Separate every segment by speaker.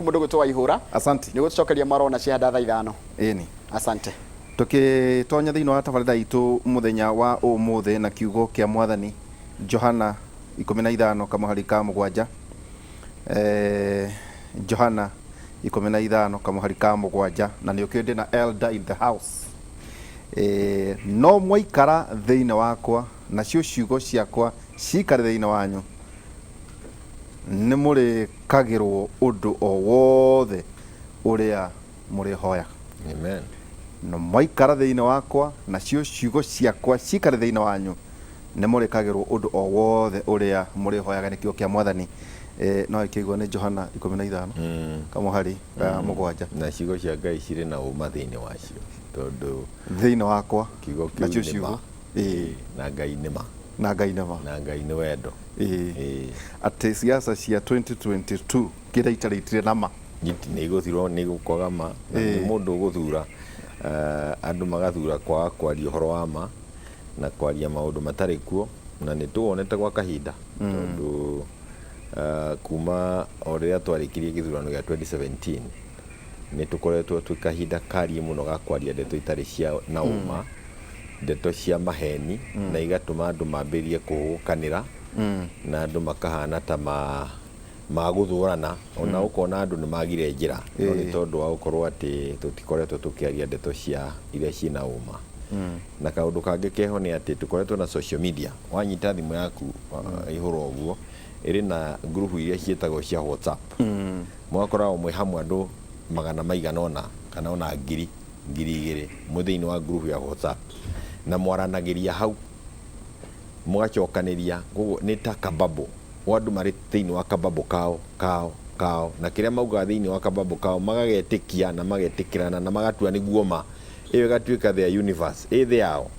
Speaker 1: Gwaku mũndũ gwĩtwo Waihũra.
Speaker 2: Asante.
Speaker 1: Nĩ gũtũcokeria mwaro ona ciahanda thaa 5.
Speaker 2: Ĩni.
Speaker 1: Asante.
Speaker 2: Tũkĩtonya thĩinĩ wa tabarĩra itũ mũthenya wa ũmũthĩ na kiugo kĩa Mwathani Johana 15 kamũhari ka 7. Johana 15 kamũhari ka 7, na nĩ ũkĩũĩ ndĩ na elder in the house. No mwaikara thĩinĩ wakwa nacio ciugo ciakwa ciikare thĩinĩ wanyu, nĩ mũrĩkagĩrwo ũndũ o wothe ũrĩa mũrĩhoyaga.
Speaker 3: Amen.
Speaker 2: No mwaikara thĩinĩ wakwa nacio ciugo ciakwa ciikare thĩinĩ wanyu, nĩ mũrĩkagĩrwo ũndũ o wothe ũrĩa mũrĩhoyaga. Nĩ kiugo kĩa Mwathani. No ĩkĩigua nĩ Johana 15 kamũhari ka 7.
Speaker 3: Na ciugo cia Ngai cirĩ na ũma thĩinĩ wacio, tondũ
Speaker 2: thĩinĩ wakwa
Speaker 3: kiugo kĩu
Speaker 2: nacio
Speaker 3: nĩ
Speaker 2: ciugo
Speaker 3: ma. Na Ngai nĩ ma.
Speaker 2: Na Ngai nĩ ma.
Speaker 3: Na Ngai nĩ wendo.
Speaker 2: Atĩ siasa cia 2022 kĩrĩa itarĩ itirĩ na ma.
Speaker 3: Nĩ igũthirwo, nĩ igũkwaga ma. Na nĩ mũndũ ũgũthura, andũ magathura kwaga kwaria ũhoro wa ma na kwaria maũndũ matarĩ kuo, na nĩ tũwonete gwa kahinda, tondũ kuma o rĩrĩa twarĩkirie gĩthurano gĩa 2017 nĩ tũkoretwo twĩ kahinda kariĩ mũno ga kwaria ndeto itarĩ cia na ũma, ndeto cia maheni, na igatũma andũ mambĩrĩrie kũhũkanĩra, na andũ makahana ta magũthũrana, ona ũkona andũ nĩ magire njĩra, no nĩ tondũ wa gũkorwo atĩ tũtikoretwo tũkĩaria ndeto cia iria ciĩna ũma. Na kaũndũ kangĩ keho nĩ atĩ tũkoretwo na social media. Wanyita thimũ yaku ihũra ũguo, ĩrĩ na ngurubu iria ciĩtagwo cia WhatsApp, mũgakoragwo mwĩ hamwe andũ magana maigana ũna kana ona ngiri, 2000 mwĩ thĩinĩ wa ngurubu ya WhatsApp, na mwaranagĩria hau, mũgacokanĩria. Koguo nĩ ta kababo, andũ marĩ thĩinĩ wa kababo kao kao kao, na kĩrĩa maugaga thĩinĩ wa kababo kao magagetĩkia na magetĩkĩrana na magatua nĩguo ma. Ĩyo ĩgatuĩka their universe, ĩ thĩ yao.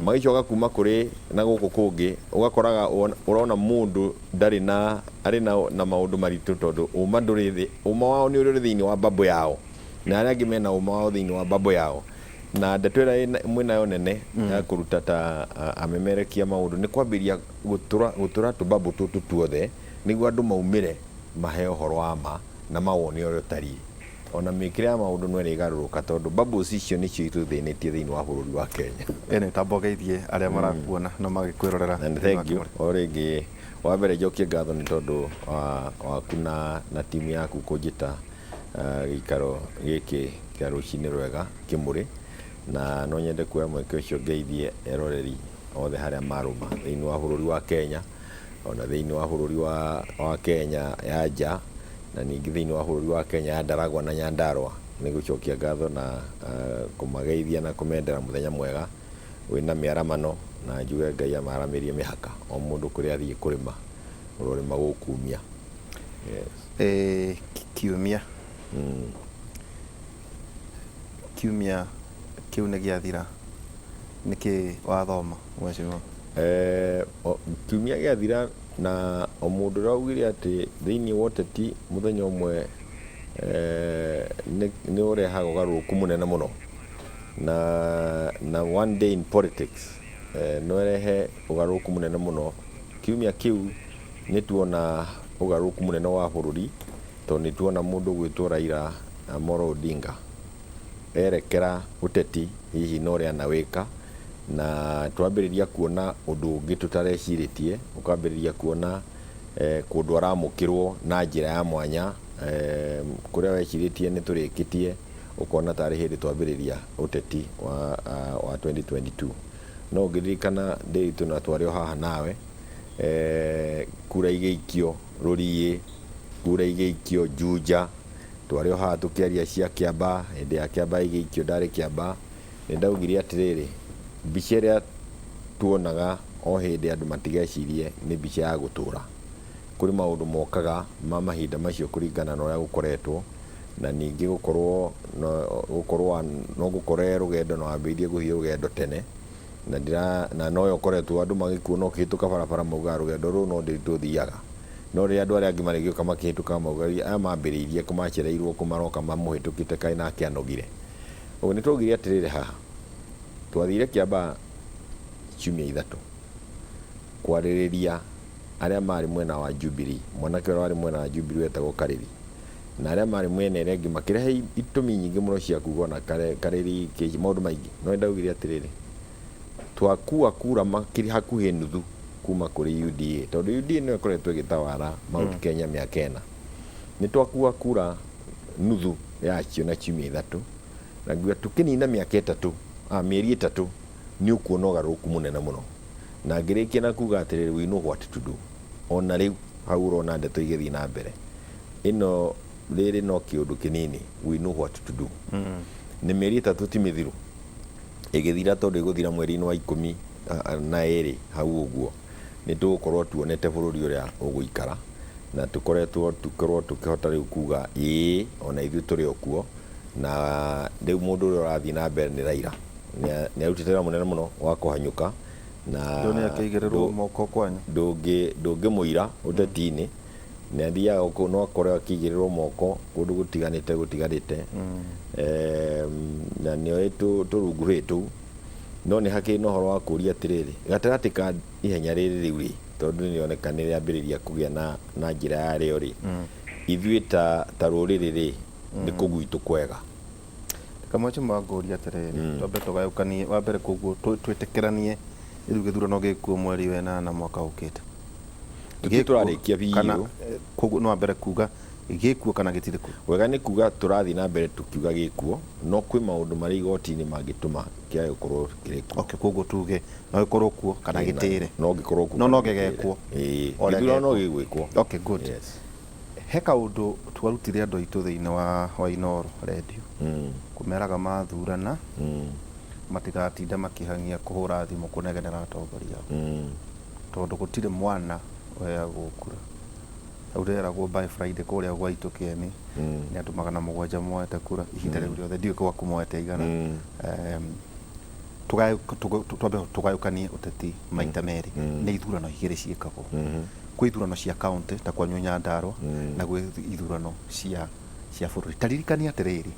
Speaker 3: Magĩcoka kuma kũrĩ na gũkũ kũngĩ, ũgakoraga ũrona mũndũ ndarĩ na arĩ na maũndũ maritũ, tondũ ũma ndũrĩ thĩ, ũma wao nĩ ũrĩa ũrĩ thĩinĩ wa bubble yao, na arĩa angĩ mena ũma wao thĩinĩ wa bubble yao. Na ndeto ĩrĩa mwĩnayo nene ya kũruta ta amemerekia maũndũ nĩ kwambĩrĩria gũtũra tũbubble tũtũ tuothe, nĩguo andũ maumĩre maheo ũhoro wa ma na mawone ũrĩa ũtariĩ. Ona mĩkĩre ya maũndũ no ĩrĩgarũrũka, tondũ bubbles icio nĩcio itũthĩnĩtie thĩinĩ wa bũrũri wa Kenya.
Speaker 2: Ĩnĩ tambogeithie arĩa marakuona na magĩkwĩrorera.
Speaker 3: And thank you o rĩngĩ. Wa mbere njokie ngatho nĩ tondũ waku na timu yaku kũnjĩta gĩikaro gĩkĩ kĩa Rũcinĩ Rwega Kĩmũrĩ, na no nyende kuoya mweke ũcio ngeithie eroreri othe harĩa marũma thĩinĩ wa bũrũri wa Kenya, ona thĩinĩ wa bũrũri wa Kenya ya nja, na ningĩ thĩinĩ wa bũrũri wa Kenya ya Ndaragwa na Nyandarua. Nĩ gũcokia ngatho na kũmageithia na kũmendera mũthenya mwega wĩna mĩaramano, na njuge Ngai amaramĩrie mĩhaka, o mũndũ kũrĩa athiĩ kũrĩma, ũrorĩma gũkumia.
Speaker 2: Yes. Kiumia kiumia kĩu nĩ gĩathira, nĩkĩ wathoma, mheshimiwa?
Speaker 3: Kiumia gĩathira, na o mũndũ ũrĩa augire atĩ thĩinĩ wa ũteti mũthenya ũmwe nĩ ũrehaga ũgarũrũku mũnene mũno, na one day in politics no ĩrehe ũgarũrũku mũnene mũno. Kiumia kĩu nĩ tuona ũgarũrũku mũnene wa bũrũri, tondũ nĩ tuona mũndũ ũgwĩtwo Raila Amolo Odinga erekera ũteti hihi na ũrĩa anawĩka, na twambĩrĩria kuona ũndũ ũngĩ tũtarecirĩtie, ũkambĩrĩria kuona kũndũ aramũkĩrwo na njĩra ya mwanya, kũrĩa wecirĩtie nĩ tũrĩkĩtie, ũkona tarĩ hĩndĩ twambĩrĩria ũteti wa 2022. No ũngĩririkana Ndĩritũ, na twarĩ o haha nawe, kura igĩikio Rũriĩ, kura igĩikio Juja, twarĩ o haha tũkĩaria cia Kĩamba, hĩndĩ ya Kĩamba igĩikio ndarĩ Kĩamba, nĩ ndaugire atĩrĩrĩ, mbica ĩrĩa tuonaga o hĩndĩ andũ matigecirie nĩ mbica ya gũtũra. Kũrĩ maũndũ mokaga ma mahinda macio kũringana na ũrĩa gũkoretwo, na ningĩ gũkorwo no gũkore rũgendo na wambĩrĩirie gũthiĩ rũgendo tene, na ndira na noyo ũkoretwo andũ magĩkuona ũkĩhĩtũka barabara maugaga rũgendo rũrũ no Ndĩritũ ũthiaga, no rĩrĩa andũ arĩa angĩ marĩgĩũka makĩhĩtũka maugaga aya mambĩrĩirie kũ macereirwo kũ maroka mamũhĩtũkĩte kaĩ nake anogire. Ũguo nĩ twaugire atĩrĩrĩ, haha twathire Kĩambaa ciumia 3 kwarĩrĩria arĩa marĩ mwena wa Jubilee, mwanake ũrĩa warĩ mwena wa Jubilee wetagwo Karĩri. Na arĩa marĩ mwena ĩrĩa ĩngĩ makĩrehe itũmi nyingĩ mũno cia kuga ona karĩri kĩ maũndũ maingĩ. No nĩndaugire atĩrĩrĩ, twakua kura makiri hakuhĩ nuthu kuma kũrĩ UDA, tondũ UDA nĩyo ĩkoretwo ĩgĩtawara Mount Kenya mĩaka 4. Nĩ twakua kura nuthu yacio na ciumia 3, na ngiuga tũkĩnina mĩaka 3, mĩeri 3, nĩ ũkuona ũgarũrũku mũnene mũno. Na ngĩrĩkia na kuga atĩrĩrĩ, we know what to do. Ona rĩu hau ũrona ndeto igĩthiĩ na mbere ĩno, rĩrĩ no kĩũndũ kĩnini, we know what to do. Nĩ mĩeri 3 ti mĩthiru ĩgĩthira, tondũ ĩgũthira mweri-inĩ wa 12 hau ũguo, nĩ tũgũkorwo tuonete bũrũri ũrĩa ũgũikara, na tũkoretwo tũkorwo tũkĩhota rĩu kuga ĩĩ, ona ithuĩ tũrĩ o kuo. Na rĩu mũndũ ũrĩa ũrathiĩ na mbere nĩ Raila, nĩ arutĩte wĩra mũnene mũno wa kũhanyũka na
Speaker 2: Ndio akĩigĩrĩrwo moko kwanyu.
Speaker 3: Ndũngĩmũira ũteti-inĩ, nĩ athiaga kũu no akorwo akĩigĩrĩrwo moko kũndũ gũtiganĩte gũtiganĩte, na nĩoĩ tũrunguhĩ tũu. No nĩ hakĩrĩ na ũhoro wa kũũria atĩrĩrĩ, gatagatĩ ka ihenya rĩrĩ rĩu rĩ, tondũ nĩ rĩoneka nĩ rĩambĩrĩria kũgĩa na njĩra yarĩo rĩ, ithuĩ ta rũrĩrĩ rĩ, nĩ kũ gwitũ kwega?
Speaker 2: Kamwe ngũria atĩrĩrĩ, twambe tũgayũkanie wa mbere, koguo twĩtĩkĩranie rĩu gĩthurano gĩkuo mweri wa 8 mwaka ũkĩte.
Speaker 3: Tũtirĩ tũrarĩkia biũ.
Speaker 2: Kana koguo no wambere kuga gĩkuo kana gĩtirĩ kuo?
Speaker 3: Wega nĩ kuga tũrathiĩ na mbere tukiuga gĩkuo, no kwĩ maũndũ marĩ igoti-inĩ mangĩtũma kĩage gũkorwo kĩrĩ kuo.
Speaker 2: Okay, koguo tuge no gĩkorwo kuo kana gĩtĩre.
Speaker 3: No gĩkorwo kuo.
Speaker 2: No gĩgekwo.
Speaker 3: Ĩĩ, gĩthurano no gĩgwĩkwo.
Speaker 2: Okay, good.
Speaker 3: Yes.
Speaker 2: He kaũndũ twarutire andũ aitũ thĩinĩ wa Inooro radio, kũmeraga mathurana matigatinda makĩhang'ia kũhũra thimũ kũnegenera atongoria ao, tondũ gũtirĩ mwana ũheagwo kura. Hau ndĩreragwo by Friday kũrĩa gwa itũ Kĩeni nĩ andũ 700 moete kura ihinda rĩu rĩothe, ndiũĩ gwaku moete igana. Twambe tũgayũkanie ũteti maita merĩ. Nĩ ithurano igĩrĩ ciĩkagwo. Kwĩ ithurano cia county ta kwanyu Nyandarua, na gwĩ ithurano cia bũrũri. Ta ririkania atĩrĩrĩ,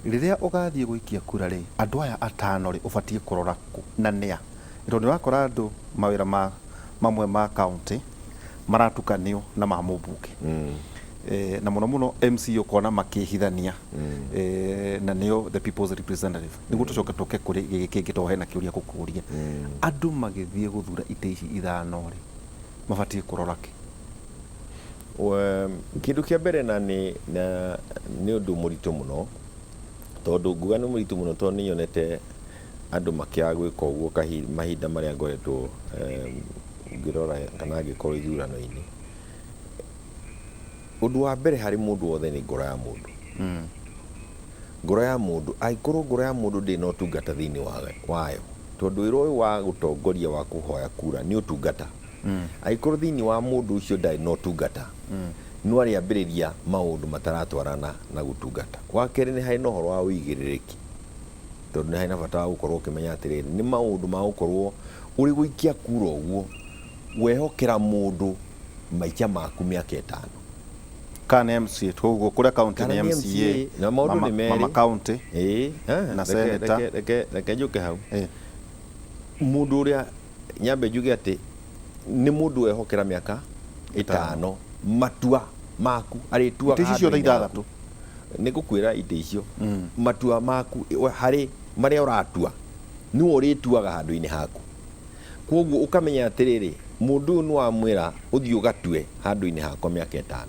Speaker 2: rĩrĩa ũgathiĩ gũikia kura rĩ, andũ aya 5 rĩ, ũbatiĩ kũrora kũ na nĩa, tondũ nĩ ũrakora andũ mawĩra ma mamwe ma county maratukanio na ma mũmbunge, na mũno mũno MC ũkona makĩhithania, na nĩo the people's representative. Nĩguo tũcoke tũke kũrĩ gĩkĩ kĩngĩ, tondũ hena kĩũria gũkũria. Andũ magĩthiĩ gũthura itĩ ici 5 rĩ, mabatiĩ kũrora kĩ?
Speaker 3: Kĩndũ kĩa mbere na nĩ ũndũ mũritũ mũno, tondũ nguga nĩ mũritũ mũno tondũ nĩ nyonete andũ makĩaga gwĩka ũguo mahinda marĩa ngoretwo ngĩrora kana ngĩkorwo ithurano-inĩ. Ũndũ wa mbere harĩ mũndũ wothe nĩ ngoro ya mũndũ. Ngoro ya mũndũ, angĩkorwo ngoro ya mũndũ ndĩrĩ na ũtungata thĩinĩ wayo, tondũ wĩra ũyũ wa gũtongoria wa kũhoya kura nĩ ũtungata. Angĩkorwo thĩinĩ wa mũndũ ũcio ndarĩ na ũtungata, no arĩambĩrĩria maũndũ mataratwarana na gũtungata. Wa kerĩ nĩ harĩ na ũhoro wa ũigĩrĩrĩki, tondũ nĩ harĩ na bata wa gũkorwo ũkĩmenya atĩrĩrĩ, nĩ maũndũ ma gũkorwo ũrĩ gũikia kura ũguo wehokera mũndũ maica maku mĩaka 5.
Speaker 2: Kana MCA, koguo kũrĩa county nĩ MCA,
Speaker 3: na maũndũ nĩ merĩ.
Speaker 2: Mama county na senator.
Speaker 3: Reke njũke hau. Mũndũ ũrĩa nyambe njuge atĩ nĩ mũndũ wehokera mĩaka 5, matua maku arĩtuaga
Speaker 2: Itĩ ici ciothe
Speaker 3: handũ-inĩ haku.
Speaker 2: 6.
Speaker 3: Nĩ ngũkwĩra itĩ icio, matua maku harĩ marĩa ũratua nĩwe ũrĩtuaga handũ-inĩ haku. Koguo ũkamenya atĩrĩrĩ, mũndũ ũyũ nĩ wamwĩra ũthiĩ ũgatue handũ-inĩ hakwa mĩaka 5,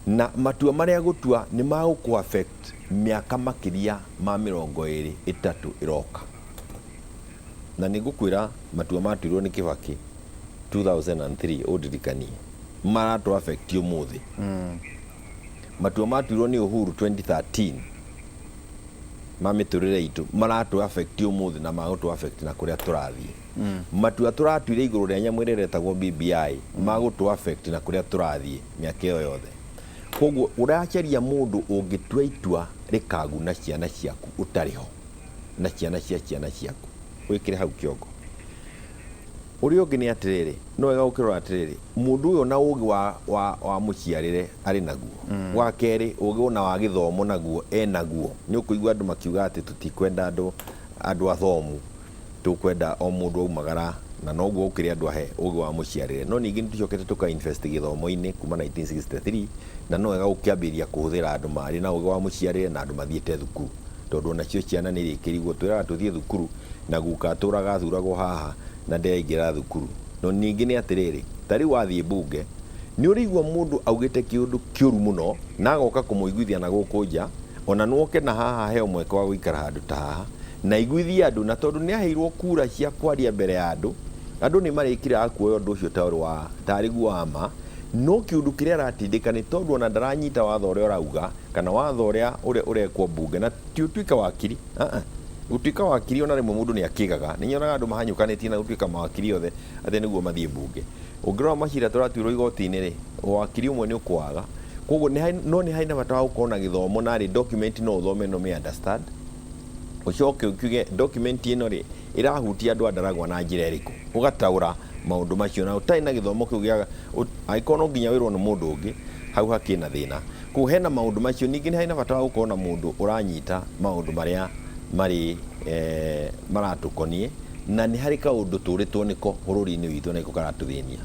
Speaker 3: na matua marĩa gũtua nĩ magũkũ affect mĩaka makĩria ma 23 ĩroka. Na nĩ ngũkwĩra matua matuirwo nĩ Kibaki 2003 ũndirikanie maratũ affect ũmũthĩ. Matua matuirwo nĩ Uhuru 2013 ma mĩtũrĩre itũ maratũ affect ũmũthĩ na magũtũ affect na kũrĩa tũrathiĩ. Matua tũratuire igũrũ rĩa nyamũ ĩrĩa ĩretagwo BBI magũtũ affect na kũrĩa tũrathiĩ mĩaka ĩyo yothe. Koguo ũracaria mũndũ ũngĩtua itua rĩkaguna ciana ciaku ũtarĩ ho na ciana cia ciana ciaku, wĩkĩre hau kĩongo. Ũrĩa ũngĩ nĩ atĩrĩrĩ, no wega gũkĩrora atĩrĩrĩ, mũndũ ũyũ na ũgĩ wa mũciarĩre arĩ naguo. Wa kerĩ, ũgĩ ona wa gĩthomo naguo e naguo. Nĩ ũkũigua andũ makiuga atĩ tũtikwenda andũ athomu, tũkwenda o mũndũ aumagara Na noguo gũkĩrĩ andũ ahe ũgĩ wa mũciarĩre, no ningĩ nĩ tũcokete tũka invest gĩthomo-inĩ kuma 1963, na no wega gũkĩambĩrĩria kũhũthĩra andũ marĩ na ũgĩ wa mũciarĩre na andũ mathiĩte thukuru, tondũ onacio ciana nĩ irĩkĩrigwo twĩraga tũthiĩ thukuru na guka atũraga athuragwo haha na ndĩraingĩra thukuru. No ningĩ nĩ atĩrĩrĩ, ta rĩu wathiĩ mbunge nĩ ũrĩigua mũndũ augĩte kĩũndũ kĩũru mũno na agoka kũmũiguithia na gũkũ nja, ona nwoke na haha heo mweke wa gũikara handũ ta haha na iguithie andũ, na tondũ nĩ aheirwo kura cia kwaria mbere ya andũ, andũ nĩ marĩkiraga kuoya ũndũ ũcio ta ũrĩ wa tarĩ guo wa ma. No kĩũndũ kĩrĩa aratindĩka nĩ tondũ ona ndaranyita watho ũrĩa ũrauga kana watho ũrĩa ũrekwo mbunge, na ti ũtuĩka wakiri. Gũtuĩka wakiri ona rĩmwe mũndũ nĩ akĩgaga, nĩ nyonaga andũ mahanyũkanĩtie na gũtuĩka mawakiri othe atĩ nĩguo mathiĩ mbunge. Ũngĩrora macira tũratuĩrwo igoti-inĩ rĩ, wakiri ũmwe nĩ ũkwaga. Koguo no nĩ harĩ na bata wa gũkorwo na gĩthomo, narĩ document no ũthome no me understand, ũcoke ũkiuge document ĩno rĩ ĩrahutia andũ a Ndaragwa na njĩra ĩrĩkũ, ũgataũra maũndũ macio. Na ũtarĩ na gĩthomo kĩu gĩa angĩkorwo no nginya wĩrwo nĩ mũndũ ũngĩ, hau hakĩ na thĩna. Koguo hena maũndũ macio. Ningĩ nĩ harĩ na bata wa gũkorwo na mũndũ ũranyita maũndũ marĩa marĩ maratũkoniĩ, na nĩ harĩ kaũndũ tũrĩtwo nĩko bũrũri-inĩ witũ na nĩko karatũthĩnia.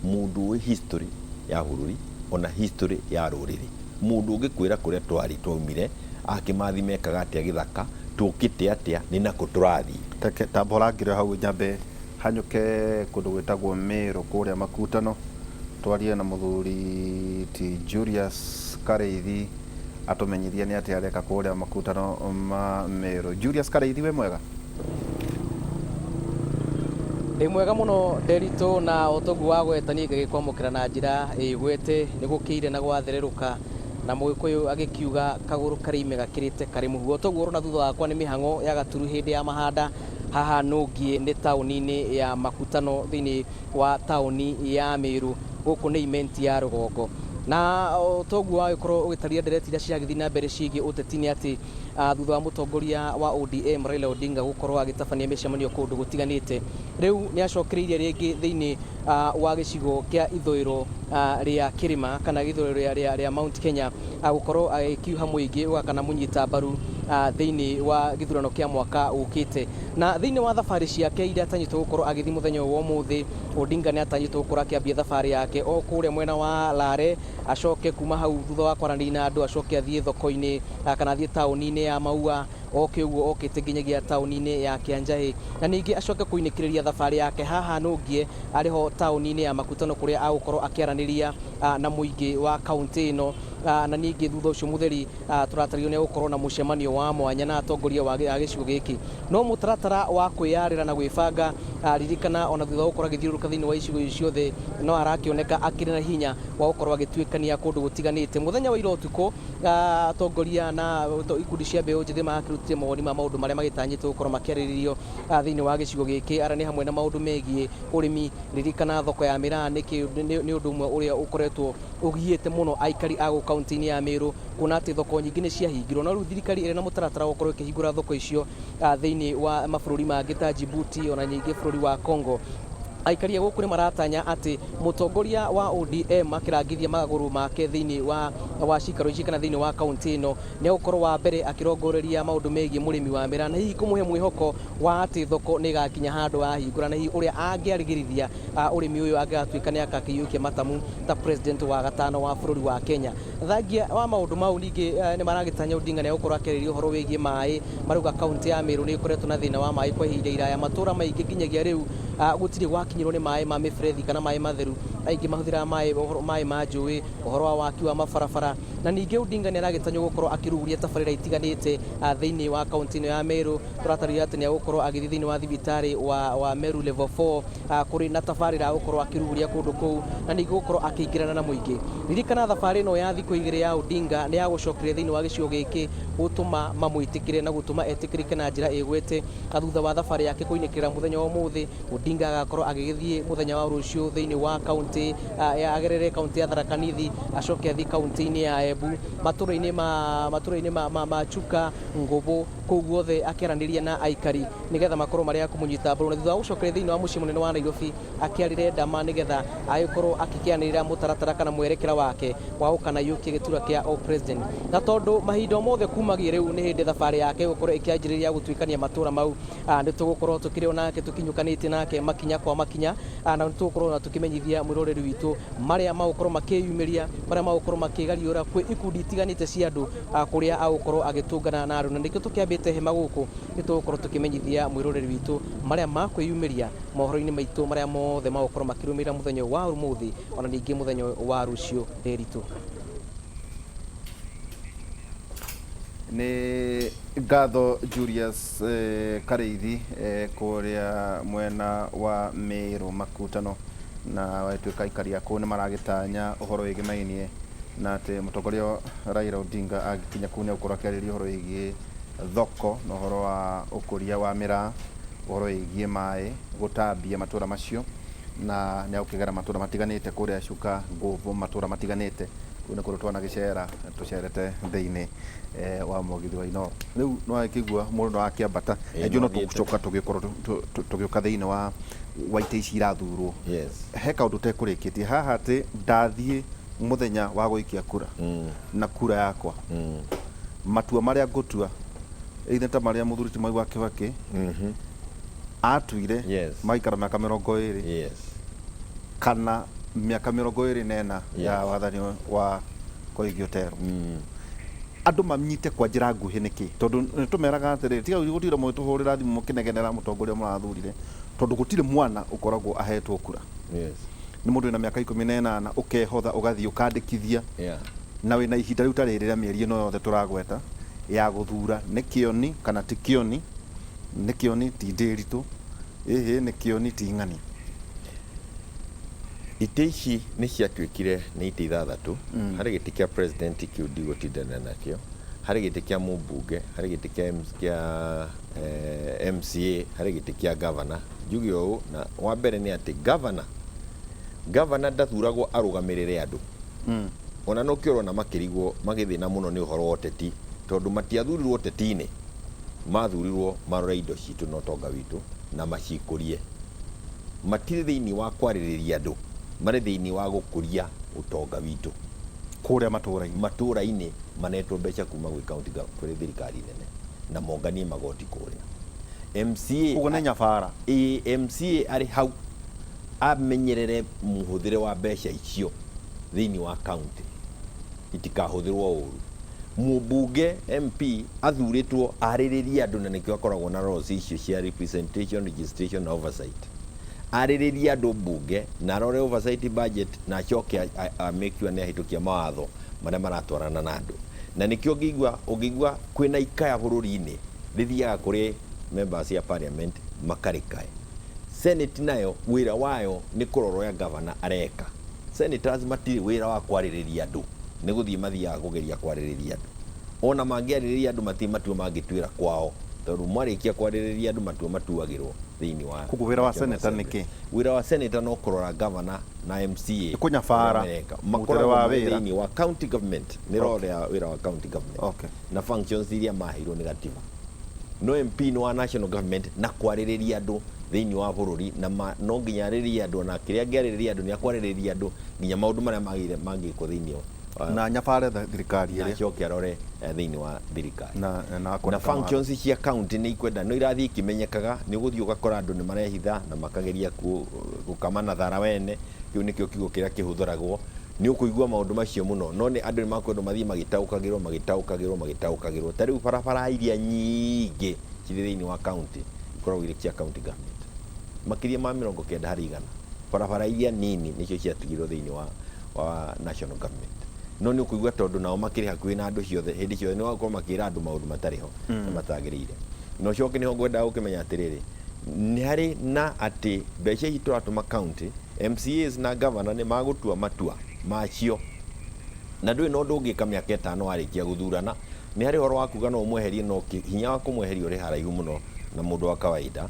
Speaker 3: Mũndũ ũĩ history ya bũrũri ona history ya rũrĩrĩ, mũndũ ũngĩkwĩra kũrĩa twarĩ twaumire, akĩmathi mekaga atĩa gĩthaka, tũkĩte atĩa, nĩ nakũ tũrathiĩ.
Speaker 2: Reke tamba ũrangĩre hau nyambe hanyũke kũndũ gwĩtagwo Meru kũrĩa Makutano, twarie na mũthuri ti Julius Kareithi atũmenyithie nĩ atĩa areka kũrĩa Makutano ma Meru. Julius Kareithi, wĩ mwega?
Speaker 4: Ndĩ mwega mũno Nderitu, na ũtoguo wa gweta niĩ ngagĩkwamũkĩra na njĩra ĩgwete. Nĩ gũkĩire na gwathererũka, na mũgĩkũyũ agĩkiuga kagũrũ karĩ ime gakĩrĩte karĩ mũhu. Ũtoguo ũrona thutha wakwa nĩ mĩhang'o ya gaturu hĩndĩ ya mahanda haha nũngiĩ nĩ taũni-inĩ ya Makutano thĩinĩ wa taũni ya Meru, gũkũ nĩ imenti ya rũgongo. Na ũtoguo wagĩkorwo ũgĩtaria ndereti iria ciragĩthiĩ na mbere ciĩgiĩ ũteti nĩ atĩ thutha wa mũtongoria wa ODM Raila Odinga gũkorwo agĩtabania mĩcemanio kũndũ gũtiganĩte, rĩu nĩ acokereirie rĩngĩ thĩinĩ wa gĩcigo kĩa ithũĩro rĩa kĩrĩma kana gĩthũĩro rĩa Mount Kenya, gũkorwo agĩkiuha mũingĩ ũgakana mũnyita mbaru thĩinĩ wa gĩthurano kĩa mwaka ũkĩte. Na thĩinĩ wa thabarĩ ciake iria atanyĩtwo gũkorwo agĩthiĩ mũthenya ũyũ wa ũmũthĩ, Odinga nĩ atanyĩtwo gũkorwo akĩambia thabarĩ yake o kũrĩa mwena wa Lare, acoke kuma hau thutha wa kwaranĩria na andũ acoke athiĩ thoko-inĩ kana athiĩ taũni-inĩ ya Maua, oke ũguo okĩte nginyagia taũni-inĩ ya Kianjaĩ, na ningĩ acoke kũinĩkĩrĩria thabarĩ yake haha nũngie arĩho taũni-inĩ ya Makutano kũrĩa agũkorwo akĩaranĩria na mũingĩ wa kaũntĩ ĩno. Na ningĩ thutha ũcio mũtheri tũratario nĩ agũkorwo na mũcemanio wa mwanya na atongoria wa gĩcigo gĩkĩ. No mũtaratara wa kwĩyarĩra na gwĩbanga, ririkana ona thutha wa gũkorwo agĩthiũrũrũka thĩinĩ wa icigo ici ciothe no arakĩoneka akĩrĩ na hinya wa gũkorwo agĩtuĩkania kũndũ gũtiganĩte. Mũthenya wa ira ũtukũ atongoria na ikundi cia mbeũ njĩthĩ marakĩrutire mawoni ma maũndũ marĩa magĩtanyĩtwo gũkorwo makĩarĩrĩrio thĩinĩ wa gĩcigo gĩkĩ, arĩa nĩ hamwe na maũndũ megiĩ ũrĩmi. Ririkana thoko ya mĩraa nĩ ũndũ ũmwe ũrĩa ũkoretwo ũgiĩte mũno aikari a gũkũ kaũntĩ-inĩ ya Meru, kuona atĩ thoko nyingĩ nĩ ciahingirwo, no rĩu thirikari ĩrĩ na mũtaratara wa gũkorwo ĩkĩhingũra thoko icio thĩinĩ wa mabũrũri mangĩ ta Djibouti ona ningĩ bũrũri wa Congo. Aikari a gũkũ nĩ maratanya atĩ mũtongoria wa ODM akĩrangithia magũrũ make thĩinĩ wa cikaro ici kana thĩinĩ wa kaũntĩ ĩno nĩ egũkorwo wa mbere akĩrongoreria maũndũ megiĩ mũrĩmi wa mĩraa, na hihi kũmũhe mwĩhoko wa atĩ thoko nĩ ĩgakinya handũ yahingũra, na hihi ũrĩa angĩarigĩrĩria ũrĩmi ũyũ angĩgatuĩka nĩ akakĩiyũkia matamu ta president wa gatano wa bũrũri wa Kenya. Thangia wa maũndũ mau ningĩ nĩ maragĩtanya Odinga nĩ egũkorwo akĩarĩria ũhoro wĩgiĩ maĩ. Marauga kaũntĩ ya Meru nĩ ĩkoretwo na thĩna wa maĩ kwa ihinda iraya, matũra maingĩ nginyagia rĩu gũtirĩ gwakinyĩrwo nĩ maĩ ma mĩberethi kana maĩ matheru, aingĩ mahũthĩraga maĩ ma njũĩ, ũhoro wa waki wa mabarabara. Na ningĩ Odinga nĩ aragĩtanywo gũkorwo akĩruguria tabarĩra itiganĩte thĩinĩ wa kaũntĩ ĩno ya Meru. Tũratarĩria atĩ nĩ egũkorwo agĩthiĩ thĩinĩ wa thibitarĩ wa Meru level 4 kũrĩ na tabarĩra gũkorwo akĩruguria kũndũ kũu, na ningĩ gũkorwo akĩingĩrana na mũingĩ. Ririkana thabarĩ ĩno ya thikũ igĩrĩ ya Odinga nĩ ya gũcokeria thĩinĩ wa gĩcigo gĩkĩ gũtũma mamwĩtĩkĩre na gũtũma etĩkĩrĩke na njĩra ĩgwete. Na thutha wa thabarĩ yake kũinĩkĩrĩra mũthenya wa ũmũthĩ, Odinga agakorwo agĩgĩthiĩ mũthenya wa rũciũ thĩinĩ wa kaũntĩ agerere kaũntĩ ya Tharaka Nithi, acoke athiĩ kaũntĩ-inĩ ya Embu, matũra-inĩ ma Chuka, Ngũbũ, kũu guothe akĩaranĩria na aikari nĩgetha makorwo marĩ a kũmũnyita mbaru. Na thutha wa gũcokeria thĩinĩ wa mũciĩ mũnene wa Nairobi, akĩarĩre ndama nĩgetha agĩkorwo akĩkĩanĩrĩra mũtaratara kana mwerekera wake wa gũkanaiyũkia gĩturwa kĩa o president. Na tondũ mahinda mothe kumagia rĩu nĩ hĩndĩ thabarĩ yake gũkorwo ĩkĩanjĩrĩria gũtuĩkania matũra mau, nĩ tũgũkorwo tũkĩrĩ o nake tũkinyũkanĩtie nake makinya kwa makinya, na nĩ tũgũkorwo na tũkĩmenyithia mwĩroreri witũ marĩa magũkorwo makĩyumĩria, marĩa magũkorwo makĩgariũra kwĩ ikundi itiganĩte cia andũ, kũrĩa agũkorwo agĩtũngana na andũ. Na nĩkĩo tũkĩambĩte hema gũkũ, nĩ tũgũkorwo tũkĩmenyithia mwĩroreri witũ marĩa makwĩyumĩria mohoro-inĩ maitũ marĩa mothe magũkorwo makĩrũmĩrĩra mũthenya wa ũmũthĩ ona ningĩ mũthenya wa rũciũ. Ndĩritũ.
Speaker 2: Nĩ ngatho Julius Kareithi kũrĩa mwena wa Meru Makutano, na watuĩka aikari a kũu nĩ maragĩtanya ũhoro wĩgĩmainie na atĩ mũtongoria Raila Odinga angĩkinya kũu nĩ egũkorwo akĩarĩria ũhoro wĩgiĩ thoko na ũhoro wa ũkũria wa mĩraa, ũhoro wĩgiĩ maĩ gũtambia matũra macio, na nĩ egũkĩgera matũra matiganĩte kũrĩa Chuka, Ngũbũ, matũra matiganĩte kũu nĩ kũndũ twanagĩcera tũcerete thĩinĩ wa mũgithi wa Inooro. Rĩu nĩ wakĩigua mũndũ no akĩambata
Speaker 3: Ĩĩ,
Speaker 2: na no
Speaker 3: no athiĩte.
Speaker 2: Tũgũcoka tũgĩkorwo tũgĩũka thĩinĩ wa itĩ ici irathurwo. He kaũndũ tekũrĩkĩtie haha atĩ ndathiĩ mũthenya wa gũikia kura na kura yakwa, matua marĩa ngũtua either ta marĩa mũthuri ti Mwai wa Kibaki atuire maikara mĩaka 20 kana mĩaka 24 ya wathani wa Koigi Otero, andũ manyite kwa njĩra nguhĩ nĩkĩ? Tondũ nĩ tũmeraga atĩrĩrĩ, tiga gũtira mũgĩtũhũrĩra thimũ mũkĩnegenera mũtongoria mũrathurire, tondũ gũtirĩ mwana ũkoragwo ahetwo kura. Nĩ mũndũ wĩna mĩaka 18 ũkehotha ũgathiĩ ũkandĩkithia na wĩna ihinda rĩu ta rĩrĩ rĩa mĩeri ĩno yothe tũragweta ya gũthura nĩ kĩoni kana ti kĩoni, nĩ kĩoni ti ndĩritũ, ĩhĩ nĩ kĩoni ti ng'ani.
Speaker 3: Itĩ ici nĩ ciatuĩkire nĩ itĩ ithathatũ. Harĩ gĩtĩ kĩa president, kĩu ndigũtindana nakĩo, harĩ gĩtĩ kĩa mũmbunge, harĩ gĩtĩ kĩa MCA, harĩ gĩtĩ kĩa governor. Njuge ũũ, na wa mbere nĩ atĩ governor ndathuragwo arũgamĩrĩre andũ. Ona no kĩo ũrona makĩrigwo magĩthĩna mũno nĩ ũhoro wa ũteti, tondũ matiathurirwo ũteti-inĩ, mathurirwo marore indo citũ na ũtonga witũ na macikũrie. Matirĩ thĩinĩ wa kwarĩrĩria andũ, marĩ thĩinĩ wa gũkũria ũtonga witũ
Speaker 2: kũrĩa matũra-inĩ.
Speaker 3: Matũra-inĩ manetwo mbeca kuma gwĩ county kũrĩ thirikari nene na monganie magoti kũrĩa. MCA
Speaker 2: Ũguo nĩ nyabara.
Speaker 3: Ĩĩ, MCA arĩ hau amenyerere mũhũthĩre wa mbeca icio thĩinĩ wa county itikahũthĩrwo ũru. Mũmbunge, MP, athurĩtwo arĩrĩrie andũ, na nĩkĩo akoragwo na laws icio cia representation, registration na oversight. Arĩrĩrie andũ mbunge na arore oversight budget na acoke a make sure nĩ ahĩtũkia mawatho marĩa maratwarana na andũ. Na nĩkĩo ũngĩigua kwĩna ikaya bũrũri-inĩ, rĩthiaga kũrĩ members ya parliament makarĩkae. Senate nayo wĩra wayo nĩ kũrora ũrĩa governor areka. Senators matirĩ wĩra wa kwarĩrĩria andũ, nĩ gũthiĩ mathiaga kũgeria kwarĩrĩria andũ. Ona mangĩarĩrĩria andũ, matirĩ matua mangĩtuĩra kwao, tondũ mwarĩkia kwarĩrĩria andũ, matua matuagĩrwo thĩinĩ wa
Speaker 2: Koguo wĩra wa
Speaker 3: National
Speaker 2: senator nĩ
Speaker 3: Assembly.
Speaker 2: kĩ?
Speaker 3: Wĩra wa senator no kũrora governor na MCA
Speaker 2: Kũnyabara
Speaker 3: ũrĩa mareka.
Speaker 2: mũrutĩre
Speaker 3: Makoragwo
Speaker 2: wa
Speaker 3: marĩ
Speaker 2: wĩra.
Speaker 3: thĩinĩ wa county government, nĩ role ya wĩra wa county government na functions iria maheirwo nĩ gatiba. No MP nĩ wa national government na kwarĩrĩria andũ thĩinĩ wa bũrũri, na no nginya arĩrĩrie andũ, na kĩrĩa angĩarĩrĩria andũ nĩ akwarĩrĩria andũ nginya maũndũ marĩa magĩrĩire mangĩkwo thĩinĩ wa
Speaker 2: Na nyabare thirikari
Speaker 3: na
Speaker 2: ĩrĩa
Speaker 3: acoke arore thĩinĩ wa thirikari
Speaker 2: na
Speaker 3: na
Speaker 2: kwandĩka mawatho.
Speaker 3: Functions cia county nĩ ikwenda no irathiĩ ikimenyekaga. Nĩ ũgũthiĩ ũgakora andũ nĩ marehitha na makageria gũkama na thara wene. Kĩu nĩkĩo kiugo kĩrĩa kĩhũthĩragwo. Nĩ ũkũigua maũndũ macio mũno, no nĩ andũ nĩ makwendwo mathiĩ magĩtaũkagĩrwo, magĩtaũkagĩrwo, magĩtaũkagĩrwo. Ta rĩu barabara iria nyingĩ cirĩ thĩinĩ wa county ikoragwo irĩ cia county government, makĩria ma 90%. Barabara iria nini nĩcio ciatigirwo thĩinĩ wa national government. No nĩ ũkũigua tondũ nao makĩrĩ hakuhĩ na andũ ciothe, hĩndĩ ciothe nĩ wakorwo makĩra andũ maũndũ matarĩ ho na matagĩrĩire. Na ũcoke nĩho ngwendaga gũkĩmenya atĩrĩrĩ, nĩ harĩ na atĩ mbeca ici tũratũma county, MCAs na governor nĩ magũtua matua macio, na ndũrĩ na ũndũ ũngĩka mĩaka 5 warĩkia gũthurana. Nĩ harĩ ũhoro wa kuga no ũmweherie, no hinya wa kũmweheria ũrĩ haraihu mũno na mũndũ wa kawaida.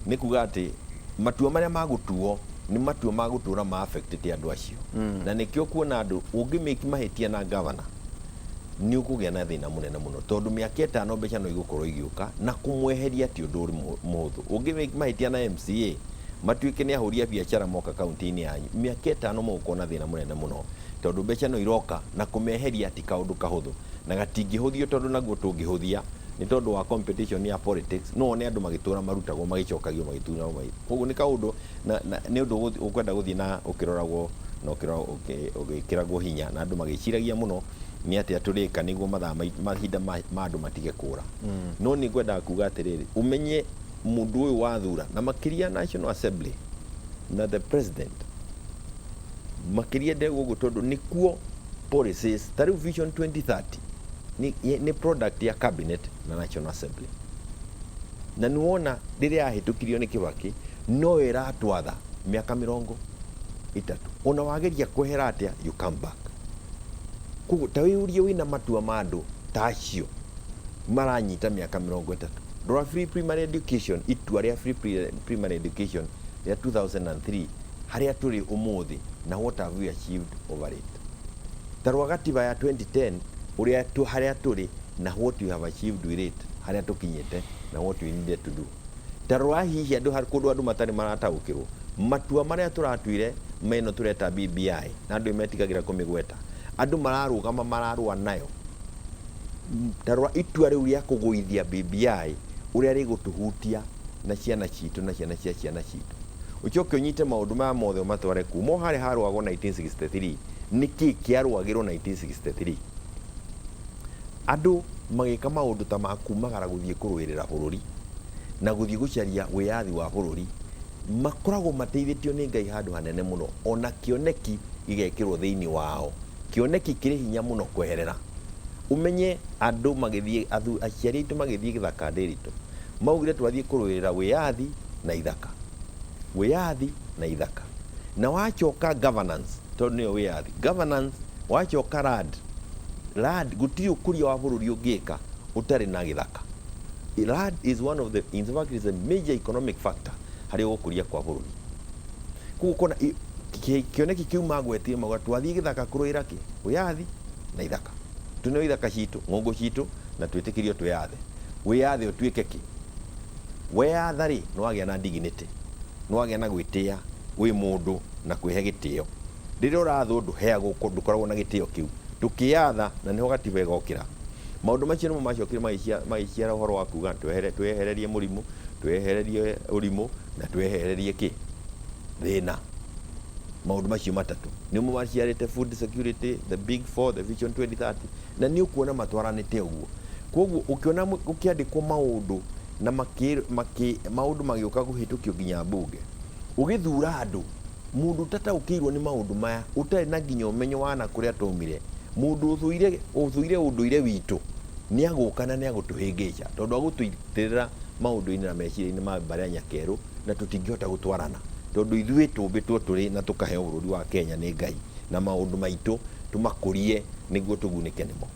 Speaker 3: Nĩ kuga atĩ matua marĩa magũtuo nĩ matua ma gũtũra ma affectĩte andũ acio. Na nĩkĩo kuona andũ ũngĩmĩki mahĩtia na governor Nĩ ũkũgĩa na thĩna mũnene mũno, tondũ mĩaka 5 mbeca no igũkorwo igĩũka, na kũmweheria ti ũndũ ũrĩ mũhũthũ. Ũngĩ mahĩtia na MCA matuĩke nĩ ahũri a biacara moka kaunti-inĩ yanyu, mĩaka 5 mũgũkorwo na thĩna mũnene mũno, tondũ mbeca no iroka, na kũmeheria ti kaũndũ kahũthũ na gatingĩhũthio, tondũ naguo tũngĩhũthia nĩ tondũ wa competition ya politics, no one andũ magĩtũra marutagwo, magĩcokagio, magĩturagwo. Koguo nĩ kaũndũ na nĩ ũndũ ũkwenda gũthiĩ na ũkĩroragwo na ũgĩkĩragwo hinya, na andũ magĩciragia mũno nĩ atĩa tũrĩka nĩguo mathaa mahinda ma andũ matige kũra. No nĩ ngwendaga kuga atĩrĩrĩ, ũmenye mũndũ ũyũ wathura, na makĩria National Assembly na the president, makĩria ndegwo ũguo, tondũ nĩkuo policies ta rĩu Vision 2030 nĩ product ya cabinet na National Assembly. Na nĩ wona rĩrĩa yahĩtũkirio nĩ Kibaki, no ĩratwatha mĩaka 30. Ona wageria kwehera atĩa, you come back. Koguo ta wĩyũrie, wĩna matua ma andũ ta acio maranyita mĩaka 30. Rora free primary education, itua rĩa free primary education rĩa 2003, harĩa tũrĩ ũmũthĩ, na what have we achieved over it. Ta rwa gatiba ya 2010, ũrĩa tu harĩa tũrĩ na what we have achieved with it, harĩa tũkinyĩte na what we needed to do. Ta rora hihi andũ harĩ kũndũ andũ matarĩ marataũkĩrwo matua marĩa tũratuire meno tũreta BBI, na andũ metigagĩra kũmĩgweta, andũ mararũgama mararũa nayo. Ta rora itua rĩu rĩa kũgũithia BBI, ũrĩa rĩgũtũhutia na ciana citũ na ciana cia ciana citũ. Ũcoke ũnyite maũndũ maya mothe ũmatware kuma o harĩa harũagwo 1963. Nĩkĩ kĩarũagĩrwo 1963? Andũ magĩka maũndũ ta ma kumagara gũthiĩ kũrũĩrĩra bũrũri na gũthiĩ gũcaria wĩyathi wa bũrũri, makoragwo mateithĩtio nĩ Ngai handũ hanene mũno, ona kĩoneki gĩgekĩrwo thĩinĩ wao, kĩoneki kĩrĩ hinya mũno kweherera. Ũmenye andũ magĩthiĩ, aciari aitũ magĩthiĩ gĩthaka ndĩritũ, maugire twathiĩ kũrũĩrĩra wĩyathi na ithaka, wĩyathi na ithaka. Na wacoka governance, tondũ nĩyo wĩyathi, governance, wacoka land. Gũtirĩ ũkũria wa bũrũri ũngĩka ũtarĩ na gĩthaka. Land is one of the, in fact, is a major economic factor harĩ gũkũria kwa bũrũri. Koguo kona kĩoneki kĩu magwetire, mauga twathiĩ gĩthaka kũrũĩra kĩ wĩyathi na ithaka, tũneo ithaka citũ, ng'ongo citũ, na twĩtĩkĩrio twĩyathe. Wĩyathe ũtuĩke kĩ? Weyatha rĩ, nĩ wagĩa na dignity, nĩ wagĩa na gwĩtĩa wĩ mũndũ na kwĩhe gĩtĩo. Rĩrĩa ũrathwo, ndũheagwo, ndũkoragwo na gĩtĩo kĩu. Tũkĩyatha, na nĩho gatiba ĩgokĩra, maũndũ macio nĩmo macokire magĩciara ũhoro wa kuga twehererie mũrimũ, twehererie ũrimũ, na twehererie kĩ thĩna. Maũndũ macio matatũ nĩmo maciarĩte food security, the big four, the Vision 2030, na nĩ ũkuona matwaranĩte ũguo. Koguo ũkĩona gũkĩandĩkwo maũndũ na maũndũ magĩũka kũhĩtũkio nginya mbunge, ũgĩthura andũ, mũndũ ũtataũkĩirwo nĩ maũndũ maya, ũtarĩ na nginya ũmenyo wa na kũrĩa twaumire, mũndũ ũthũire ũndũire witũ, nĩ agũka na nĩ agũtũhĩngĩca, tondũ agũtũitĩrĩra maũndũ-inĩ na meciria-inĩ ma mbarĩ ya nyakerũ, na tũtingĩhota gũtwarana, tondũ ithuĩ tũmbĩtwo tũrĩ na tũkaheo bũrũri wa Kenya nĩ Ngai, na maũndũ maitũ tũmakũrie nĩguo tũgunĩke nĩmo.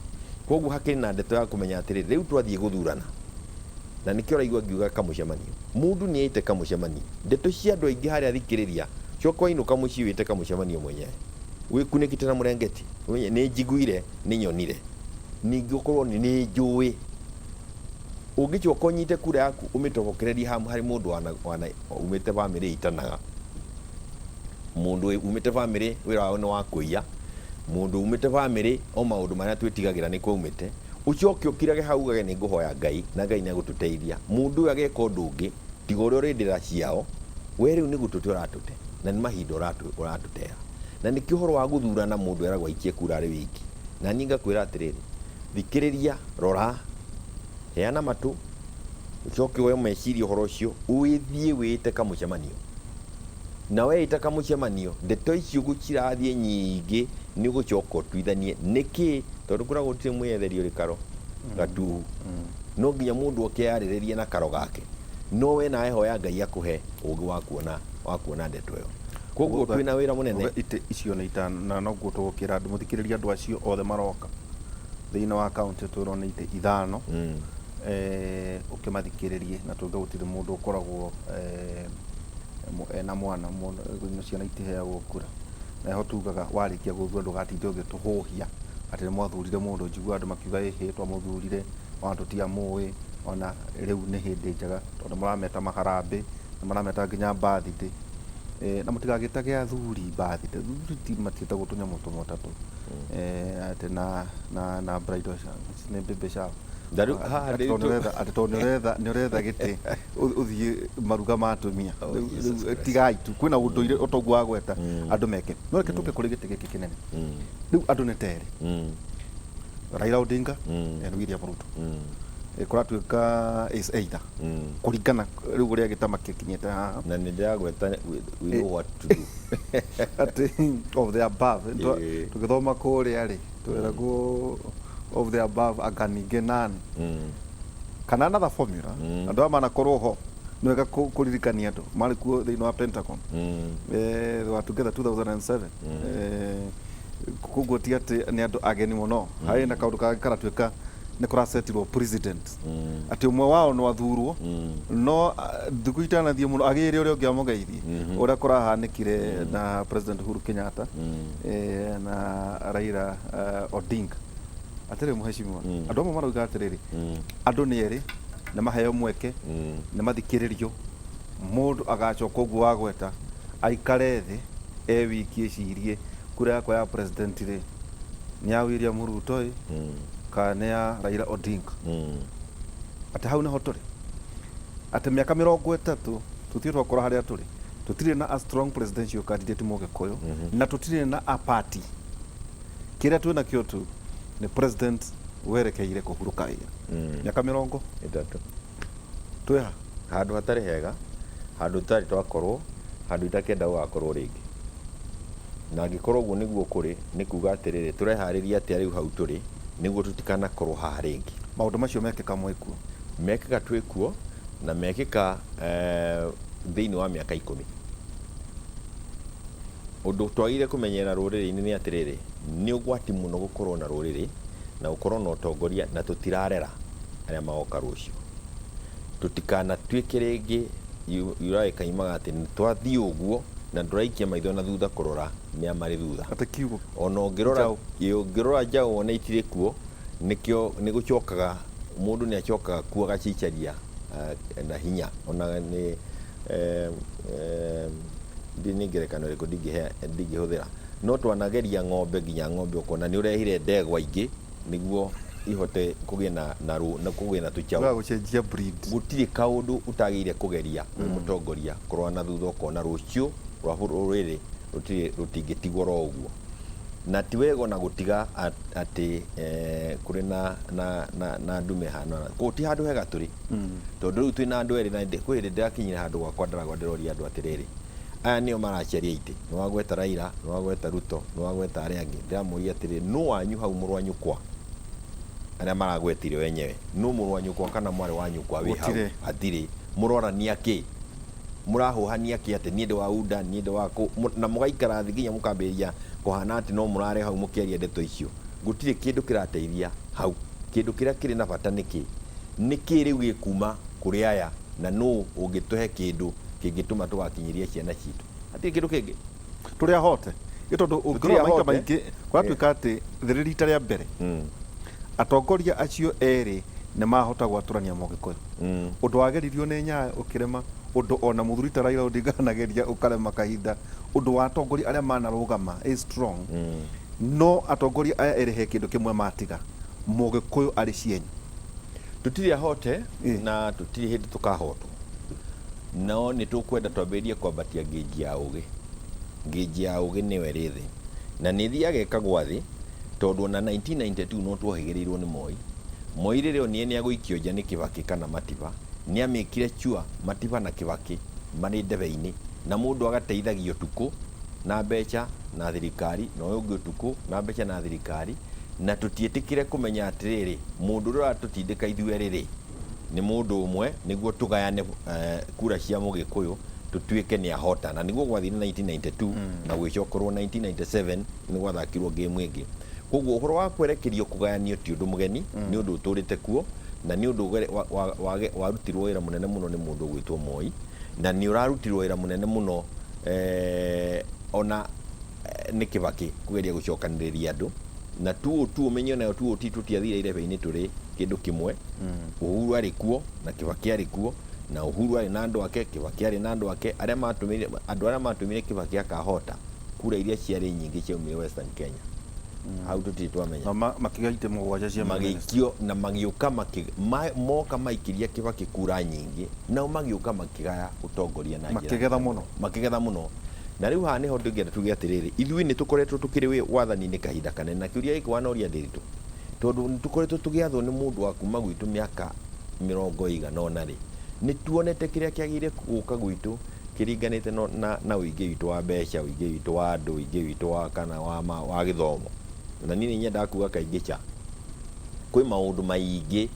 Speaker 3: Koguo hakĩrĩ na ndeto ya kũmenya atĩrĩrĩ, rĩu twathiĩ gũthurana, na nĩkĩo ũraigua ngiuga kamũcemanio, mũndũ nĩ ĩte kamũcemanio. Ndeto cia andũ aingĩ harĩa, thikĩrĩria, coka wainũka mũciĩ wĩte kamũcemanio mwenyewe, wĩkunĩkĩte na mũrengeti, ũmenye nĩ njiguire, nĩ nyonire, ningĩ ũkorwo nĩ njũĩ. Ũngĩcoka ũnyite kura yaku ũmĩtobokererie harĩ mũndũ wana umĩte bamĩrĩ itanaga, mũndũ umĩte bamĩrĩ wĩra wao nĩ wa kũiya, mũndũ umĩte bamĩrĩ o maũndũ marĩa twĩtigagĩra nĩ kwaumĩte, ũcoke ũkirage hau ugage nĩ ngũhoya Ngai na Ngai nĩ agũtũteithia. Mũndũ ũyũ ageka ũndũ ũngĩ tiga ũrĩa ũrĩ ndĩra ciao, we rĩu nĩ gũtũte ũratũte, na nĩ mahinda ũratũtera. Na nĩkĩo ũhoro wa gũthurana, mũndũ eragwo aikie kura arĩ wiki. Na niĩ ngakwĩra atĩrĩrĩ, thikĩrĩria, rora, heana matũ, ũcoke woe meciria ũhoro ũcio, ũthiĩ wĩte kamũcemanio. Na weita kamũcemanio, ndeto icio gũcirathiĩ nyingĩ, nĩ ũgũcoka ũtuithanie nĩkĩ, tondũ kũragwo gũtirĩ mwĩyetheri ũrĩ karo gatuhu. No nginya mũndũ oke yarĩrĩrie na karo gake. No we nawe hoya Ngai akũhe ũgĩ wa kuona ndeto ĩyo. Koguo twĩna wĩra mũnene.
Speaker 2: Itĩ icio nĩ itano, na noguo tũgũkĩra andũ mũthikĩrĩria, andũ acio othe maroka thĩinĩ wa kaunti twĩrwo nĩ itĩ ithano. Ũkĩmathikĩrĩrie, na tuge gũtirĩ mũndũ ũkoragwo ena mwana mũndũ, ciana itiheagwo kura. Na ho tugaga warĩkia gũthura, ndũgatinde ũgĩtũhũhia. Atĩ nĩ mwathurire mũndũ, njiguaga andũ makiuga ĩhĩ twamũthurire ona tũtiamũĩ, ona rĩu nĩ hĩndĩ njega tondũ mũrameta maharambĩ na marameta nginya birthday. Na mũtigagĩtage athuri birthday, athuri ti matiĩtagwo tũnyamũ tũmwe ta tũu. Atĩ na bridal shower, nĩ baby shower.
Speaker 3: Na rĩu haha
Speaker 2: Atĩ tondũ atĩ tondũ nĩ ũretha gĩtĩ ũthiĩ maruga ma atumia.
Speaker 3: Oh,
Speaker 2: Rĩu
Speaker 3: Jesus
Speaker 2: rĩu
Speaker 3: Christ.
Speaker 2: tigai tu kwĩna ũndũire ũtoguo wagweta andũ meke. No reke tũke kũrĩ gĩtĩ gĩkĩ kĩnene. Rĩu andũ nĩ terĩ, Raila Odinga and William Ruto. Kũratuĩka is either kũringana rĩu ũrĩa gĩtama gĩkinyĩte haha.
Speaker 3: Na nĩ ndĩragweta we know what to do.
Speaker 2: Atĩ of the above. Tũgĩthoma kũrĩa rĩ, twĩragwo of the above anga ningĩ none kana another formula. Andũ aya manakorwo ho, nĩ wega kũririkania andũ marĩ kuo thĩinĩ wa Pentagon. They were together 2007. Koguo ti atĩ nĩ andũ ageni mũno. Harĩ na kaũndũ kangĩ karatuĩka nĩ kũrasetirwo president atĩ ũmwe wao no athurwo, no thikũ itanathiĩ mũno agĩre ũrĩa ũngĩ amũgeithie, ũrĩa kũrahanĩkire na President Uhuru Kenyatta na Raila Odinga. Atĩrĩ mũhecimiwa, andũ amwe marauga atĩrĩrĩ, andũ nĩ erĩ, nĩ maheo mweke, nĩ mathikĩrĩrio, mũndũ agacoka ũguo wagweta aikare thĩ e wiki ecirie, kura yakwa ya president rĩ, nĩ ya William Ruto ĩ kana nĩ ya Raila Odinga? Atĩ hau nĩho tũrĩ, atĩ mĩaka 30 tũtirĩ twakora harĩa tũrĩ, tũtirĩ na a strong presidential candidate mũgĩkũyũ na tũtirĩ na a party. Kĩrĩa twĩ nakĩo tu nĩ president werekeire kũhurũka wĩra mĩaka mĩrongo
Speaker 3: 30.
Speaker 2: Twĩha?
Speaker 3: Handũ hatarĩ hega, handũ tũtarĩ twakorwo, handũ itakenda gũgakorwo rĩngĩ. Na angĩkorwo ũguo nĩguo kũrĩ, nĩ kuga atĩrĩrĩ, tũreharĩria atĩa rĩu hau tũrĩ nĩguo tũtikanakorwo haha rĩngĩ?
Speaker 2: Maũndũ macio mekĩka mwĩkuo?
Speaker 3: Mekĩka twĩkuo na mekĩka thĩinĩ wa mĩaka 10. Ũndũ twagĩrĩire kũmenyerera rũrĩrĩ-inĩ nĩ atĩrĩrĩ, nĩ ũgwati mũno gũkorwo na rũrĩrĩ na gũkorwo na ũtongoria na tũtirarera arĩa magoka rũciũ. Tũtikanatuĩke rĩngĩ yuraĩ kaimaga atĩ nĩ twathiĩ ũguo na ndũraikia maitho na thutha kũrora nĩa marĩ thutha.
Speaker 2: Atĩ kiugo
Speaker 3: ona ũngĩrora
Speaker 2: Njaũ.
Speaker 3: Ĩ, ũngĩrora njaũ wone itirĩ kuo, nĩkĩo nĩ gũcokaga mũndũ nĩ acokaga kuo agacicaria na hinya. Ona nĩ nĩ ngerekano ĩrĩkũ ndingĩhũthĩra, no twanageria ng'ombe nginya ng'ombe ũkona nĩ ũrehire ndegwa ingĩ nĩguo ihote kũgĩa na kũgĩa na tũcaũ.
Speaker 2: Wa gũcenjia breed.
Speaker 3: Gũtirĩ kaũndũ ũtagĩrĩire kũgeria wĩ mũtongoria kũrora na thutha ũkona rũciũ rwa rũrĩrĩ rũtirĩ rũtingĩtigwo ro ũguo. Na ti wega ona gũtiga atĩ kũrĩ na ndume hana kũu. Ti handũ hega tũrĩ, tondũ rĩu twĩna andũ erĩ na kwĩ hĩndĩ ndĩrakinyire handũ gwakwa ndaragwa ndĩroria andũ atĩrĩrĩ, aya nĩo maracaria itĩ, nĩ wagweta Raila, nĩ wagweta Ruto, nĩ wagweta arĩa angĩ, ndĩramũria atĩrĩrĩ, nũ wanyu hau mũrũ wa nyũkwa arĩa maragwetire wenyewe, nũ mũrũ wa nyũkwa kana mwarĩ wa nyũkwa wĩ hau?
Speaker 2: Gũtirĩ.
Speaker 3: Hatirĩ. Mũrorania kĩ? Mũrahũhania kĩ atĩ niĩ ndĩ wa UDA, niĩ ndĩ wa kũ? Na mũgaikara thĩ nginya mũkambĩrĩria kũhana atĩ no mũrare hau mũkĩaria ndeto icio. Gũtirĩ kĩndũ kĩrateithia hau. Kĩndũ kĩrĩa kĩrĩ na bata nĩ kĩ? Nĩ kĩ rĩu gĩkuma kũrĩ aya, na nũ ũngĩtũhe kĩndũ kĩngĩtũma tũgakinyĩria ciana citũ? Hatirĩ kĩndũ kĩngĩ.
Speaker 2: Tũrĩ ahote ĩ tondũ
Speaker 3: Tũtirĩ
Speaker 2: ũngĩrora maita
Speaker 3: ahote.
Speaker 2: maingĩ kũratuĩka atĩ thĩrĩ rita rĩa mbere atongoria acio erĩ nĩ mahota gwatũrania mũgĩkũyũ. Ũndũ wageririo nĩ Nyayo ũkĩrema, ũndũ ona mũthuri ta Raila Odinga anageria ũkarema kahinda, ũndũ wa atongoria arĩa manarũgama is strong. No atongoria aya erĩ he kĩndũ kĩmwe matiga mũgĩkũyũ arĩ cienyu.
Speaker 3: Tũtirĩ ahote. Na tũtirĩ hĩndĩ tũkahotwo. No nĩ tũkwenda twambĩrĩrie kwambatia ngĩnji ya ũgĩ. Ngĩnji ya ũgĩ nĩyo ĩrĩ thĩ na nĩ ĩthiaga ĩkagwa thĩ, tondũ ona 1992 no twohĩgĩrĩirwo nĩ Moi. Moi rĩrĩa onire nĩ agũikio nja nĩ Kĩbakĩ kana Matiba, nĩ amĩkire chua Matiba na Kĩbakĩ marĩ ndebe-inĩ, na mũndũ agateithagio ũtukũ na mbeca na thirikari, na ũyũ ũngĩ ũtukũ na mbeca na thirikari, na tũtiĩtĩkĩre kũmenya atĩrĩrĩ, mũndũ ũrĩa ũratũtindĩka ithuĩ rĩrĩ nĩ mũndũ ũmwe nĩguo tũgayane kura cia mũgĩkũyũ tũtuĩke nĩ ahota. Na nĩguo gwathire 1992 na gwĩcokorwo 1997 nĩ gwathakirwo game ĩngĩ. Koguo ũhoro wa kwerekerio kũgayanio ti ũndũ mũgeni, nĩ ũndũ ũtũrĩte kuo, na nĩ ũndũ warutirwo wĩra mũnene mũno nĩ mũndũ ũgwĩtwo Moi, na nĩ ũrarutirwo wĩra mũnene mũno ona nĩ Kĩbakĩ kũgeria gũcokanĩrĩria andũ. Na 202 ũmenye nayo 202 tũtiathire irebe-inĩ tũrĩ kĩndũ kĩmwe. Uhuru arĩ kuo na Kibaki arĩ kuo, na Uhuru arĩ na andũ ake, Kibaki arĩ na andũ ake. Arĩa matũmire, andũ arĩa matũmire Kibaki akahota, kura iria ciarĩ nyingĩ ciaumire Western Kenya. Hau tũtirĩ twamenya.
Speaker 2: Na makĩgĩa itĩ mũgwanja cia mamĩnĩsta.
Speaker 3: Magĩikio na magĩũka moka maikĩria Kibaki kura nyingĩ, nao magĩũka makĩgaya ũtongoria na njĩra
Speaker 2: Makĩgetha mũno.
Speaker 3: Makĩgetha mũno. Na rĩu haha nĩho ndĩngĩenda tuge atĩrĩrĩ, ithuĩ nĩ tũkoretwo tũkĩrĩ wathani-inĩ kahinda kanene, na kĩũria gĩkĩ wanoria Ndĩritũ, tondũ nĩ tũkoretwo tũgĩathwo nĩ mũndũ wa kuma gwitũ mĩaka mĩrongo ĩigana ũna rĩ, nĩ tuonete kĩrĩa kĩagĩrĩire gũka gwitũ kĩringanĩte na ũingĩ witũ wa mbeca, ũingĩ witũ wa andũ, ũingĩ witũ wa kana wa, wa gĩthomo. Na niĩ nĩ nyendaga kuga kaingĩ cha kwĩ maũndũ maingĩ